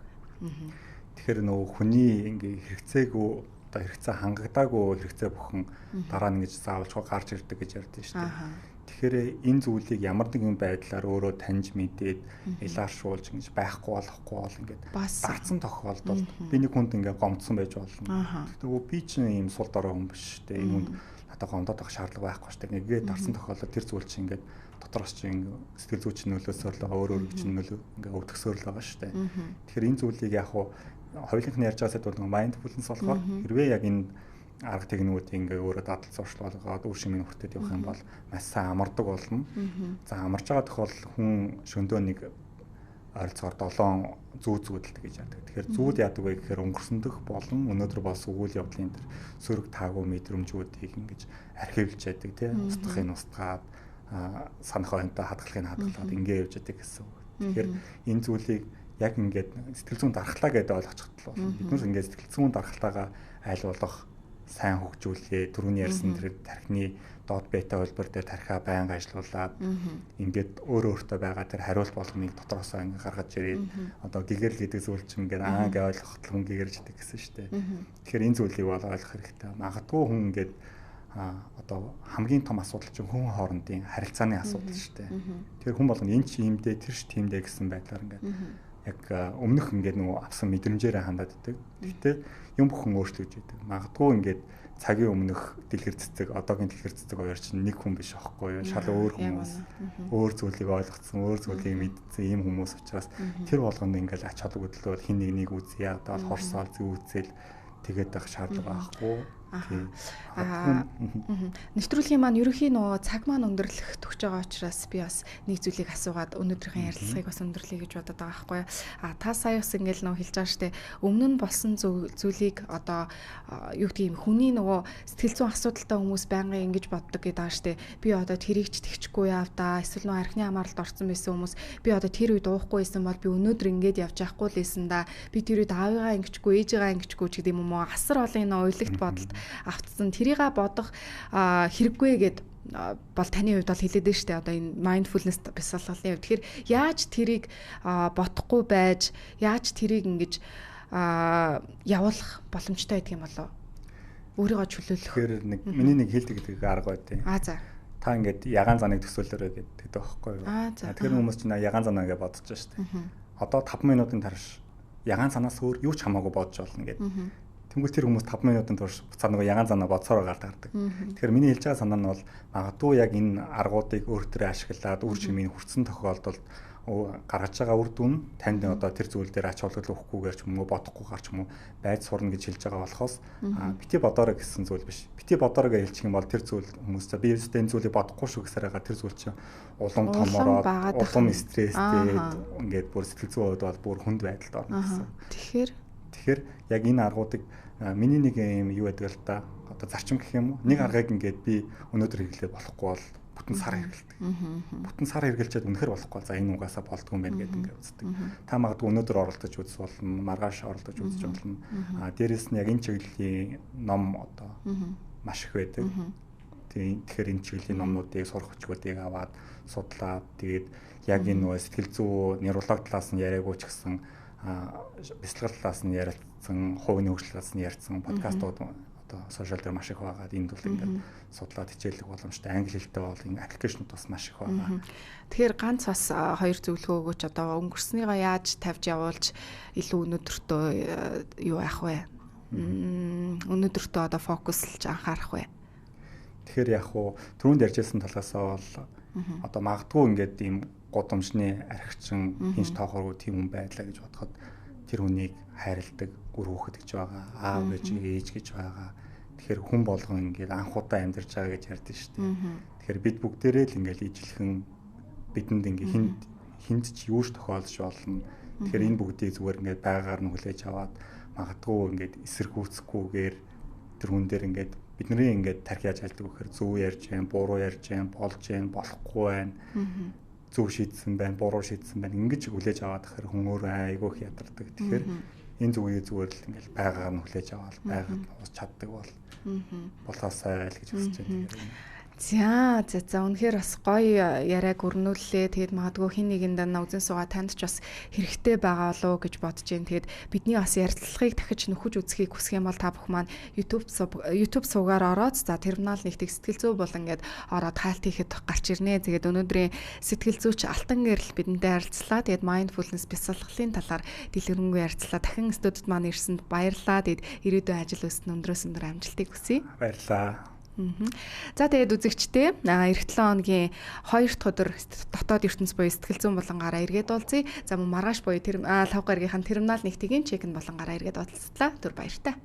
Тэгэхээр нөгөө хүний ингээ хэрэгцээгүй одоо хэрэгцээ хангагдаагүй хэрэгцээ бүхэн дараа нь ингэж заавалчгүй гарч ирдэг гэж ярьдэн шүү дээ. Тэгэхээр энэ зүйлийг ямар нэгэн байдлаар өөрөө таньж мэдээд илааршуулж ингэж байхгүй болохгүй бол ингээд дарцсан тохиолдолд би нэг хүнд ингээд гомдсон байж болно. Гэхдээ би чинь ийм сул дорой хүн биш шүү дээ. Энэ хүнд надад гомдоод байх шаардлага байхгүй шүү дээ. Нэгээ дарсан тохиолдолд тэр зүйл чинь ингээд дотроос чинь сэтгэл зүйн чинь нөлөөсөөр л байгаа, өөр өөр чинь нөлөө ингээд өвдгсөөр л байгаа шүү дээ. Тэгэхээр энэ зүйлийг яг хуу хоёулынх нь ярьж байгаа сэдв бол mindfulness болохоор хэрвээ яг энэ арга техникүүдийг ингээ өөрөө дадал зуршил болгоод үр шимийн хүртээд явах юм бол маш сайн амардаг болно. За амарч байгаа тохиолдолд хүн шөндөө нэг ойролцоогоор 7 зүүд зүүдэлдэг гэж яадаг. Тэгэхээр зүүд яадаг вэ гэхээр өнгөрсөн дэх болон өнөөдөр болсон үйл явдлын тэр сөрөг таагүй мэдрэмжүүдийг ингэж архивлж яадаг тий. Устгахыг устгаад санах оюунтай хадгалахыг хадгалаад ингээ явж яадаг гэсэн үг. Тэгэхээр энэ зүйлийг яг ингээд сэтгэл зүйн дархлаа гэдээ ойлгочиход л болно. Бид нар ингээд сэтгэл зүйн дархлаагаа аль болох сайн хөгжүүлээ. Түрүүний ярьсан тэр тархины доод бета хөлбөр дээр тархиа байнга ажилуулад ингээд өөрөө өөртөө байгаа тэр хариулт болгоныг дотроосоо ингээд гаргаж ирээд одоо гэгэрл гэдэг зүйл чинь ингээд аа гэж ойлгоход хүн гэгэрж идэг гэсэн шүү дээ. Тэгэхээр энэ зүйлийг бол ойлгох хэрэгтэй. Магадгүй хүн ингээд одоо хамгийн том асуудал чинь хүн хоорондын харилцааны асуудал шүү дээ. Тэгэхээр хүн болгоно энэ чи иймдээ тэр чи тиймдээ гэсэн байдлаар ингээд Яг өмнөх ингээд нөгөө авсан мэдрэмжээрээ хандаад идэг. Гэхдээ юм бүхэн өөрчлөгдөж идэг. Магадгүй ингээд цагийн өмнөх дэлгэр цэцэг, одоогийн дэлгэр цэцэг хоёр чинь нэг хүн биш аахгүй юу? Шал өөр хүмүүс, өөр зүйлийг ойлгоцсон, өөр зүйлийг мэдсэн ийм хүмүүс учраас тэр болгонд ингээд ач холбогдол бол хин нэг нэг үзье, одоо хорсоол зүүцэл тэгээд байх шаардлага байхгүй. Нэвтрүүлгийн маань ерөнхий нөгөө цаг маань өндөрлөх төгсөж байгаа учраас би бас нэг зүйлийг асуугаад өнөөдрийнхээ ярилцлагыг бас өндөрлөе гэж бодод байгаа байхгүй юу. Та сая бас ингээл нөгөө хэлж байгаа штэ, өмнө нь болсон зүйлийг одоо юу гэдэг юм, хүний нөгөө сэтгэл зүйн асуудалтай хүмүүс байнгын ингэж боддог гэдэг байгаа штэ. Би одоо тэрийг ч тэгчихгүй яав да, эсвэл нөгөө архины хамааралд орсон байсан хүмүүс би одоо тэр үед уухгүй байсан бол би өнөөдөр ингээд явж байхгүй л байсан да. Би тэр үед аавыгаа ингэчихгүй, ээжигаа ингэчихгүй ч гэдэг юм уу. Асар олон энэ уйлэгт бодолд автсан, тэрийга бодох хэрэггүй гэд бол таны хувьд бол хэлээд нь штэ, одоо энэ mindfulness бясалгалын хувьд. Тэгэхээр яаж тэрийг бодохгүй байж, яаж тэрийг ингэж явуулах боломжтой байдаг юм болов? Өөрийгөө чөлөөлөх. Тэгэхээр нэг миний нэг хэлдэг гэдэг арга байдیں۔ За. Та ингээд ягаан заныг төсөөлөөрэй гэдэг байхгүй юу? Тэгэхээр хүмүүс чинь ягаан занаа гэж бодож штэ. Одоо 5 минутын турш ягаан занаас өөр юу ч хамаагүй бодож болно гэдэг. Тэнгүүл тэр хүмүүс 5 минутын турш буцаад нөгөө ягаан занаа бодсороо гардаг. Тэгэхээр миний хэлж байгаа санаа нь бол магадгүй яг энэ аргуудыг өөр төрөө ашиглаад үр чимийг хүртсэн тохиолдолд гаргаж байгаа үр дүн танд одоо тэр зүйл дээр ач холбогдол өгөхгүйгээр ч юм уу, бодохгүйгээр ч юм уу байж сурна гэж хэлж байгаа болохоос бити бодоорой гэсэн зүйл биш. Бити бодоорой гэж хэлчих юм бол тэр зүйл хүмүүс за би ерөөсөө энэ зүйлийг бодохгүй шүү гэсээр байгаа тэр зүйл чинь улам томороод улам стресстэй ингээд бүр сэтгэл зүйн хувьд бол бүр хүнд байдалд орно гэсэн. Тэгэхээр яг энэ аргуудыг миний нэг юм юу байдаг л да, одоо зарчим гэх юм уу, нэг аргыг ингээд би өнөөдөр хэрэглээ болохгүй бол бүтэн сар хэрэглэдэг. Бүтэн сар хэрэглэчээд үнэхэр болохгүй за энэ угаасаа болдгүй юм байна гэдэг ингээд үздэг. Та магадгүй өнөөдөр оролдож үзэх болно, маргааш оролдож үзэж болно. Дээрэс нь яг энэ чиглэлийн ном одоо маш их байдаг. Тэгэхээр энэ чиглэлийн номнуудыг сурах хүчгүүдийг аваад судлаад тэгээд яг энэ нөгөө сэтгэл зүй, неврологи талаас нь яриаггүй ч гэсэн бясалгал талаас нь ярилцсан, хувийн хөгжил талаас нь ярьсан подкастууд одоо сошиал дээр маш их байгаа. Энд бол ингээд судлаад хичээлэх боломжтой. Англи хэлтэй бол энэ аппликейшнууд бас маш их байгаа. Тэгэхээр ганц бас хоёр зөвлөгөө өгөөч, одоо өнгөрснийгөө яаж тавьж явуулж илүү өнөөдөртөө юу яах вэ? Өнөөдөртөө одоо фокуслж анхаарах вэ? Тэгэхээр яг хуу түрүүнд ярьжсэн талаасаа бол одоо магадгүй ингээд ийм гудамжны архичин хинч тоохоргүй тийм хүн байлаа гэж бодоход тэр хүнийг хайрладаг үр хүүхэд гэж байгаа, аав гэж, ээж гэж байгаа. Тэгэхээр хүн болгон ингээд анх удаа амьдарч байгаа гэж ярьдэн шүү дээ. Тэгэхээр бид бүгдээрээ л ингээд ижилхэн бидэнд ингээд хинд ч юу ч тохиолдож болно. Тэгэхээр энэ бүгдийг зүгээр ингээд байгаар нь хүлээж аваад магадгүй ингээд эсэргүүцэхгүйгээр тэр хүн дээр ингээд бидний ингээд тархи яаж альдаг вэхээр зөв ярьж байна, буруу ярьж байна, болж байна, болохгүй байна. Зөв шийдсэн байна, буруу шийдсэн байна. Ингэж хүлээж аваад тахаар хүн өөрөө айгүй их ядардаг. Тэгэхээр энэ зүгийг зүгээр л ингээл байгаар нь хүлээж аваад байгаад уус чаддаг бол болоосай л гэж хүсэж байна. За за за үнэхээр бас гоё яриаг өрнүүллээ. Тэгээд магадгүй хин нэгэнд дандаа үзэн суугаа танд ч бас хэрэгтэй байгаа болов уу гэж бодож байна. Тэгээд бидний бас ярилцлагыг дахиж нөхөж үзхийг хүсэх юм бол та бүхэн маань YouTube суугаар ороод за терминал нэгтийг сэтгэл зүй болон гээд ороод хайлт хийхэд гарч ирнэ. Тэгээд өнөөдрийн сэтгэл зүйч Алтан Гэрэл бидэнтэй ярилцлаа. Тэгээд mindfulness бясалгалын талаар дэлгэрэнгүй ярилцлаа. Дахин студид маань ирсэнд баярлалаа. Тэгээд ирээдүйн ажил үйлсэнд өндрөөс өндөр амжилтыг хүсье. Баярлалаа. За тэгээд үзэгчдээ эх 7 хоногийн 2 дахь өдөр дотоод ертөнц буюу сэтгэл зүйн болонгаараа эргээд уулзъя. За мөн маргааш буюу лав гарагийнхан терминал нэгтгийн чек-ин болонгаараа эргээд уулзлаа. Түр баяртай.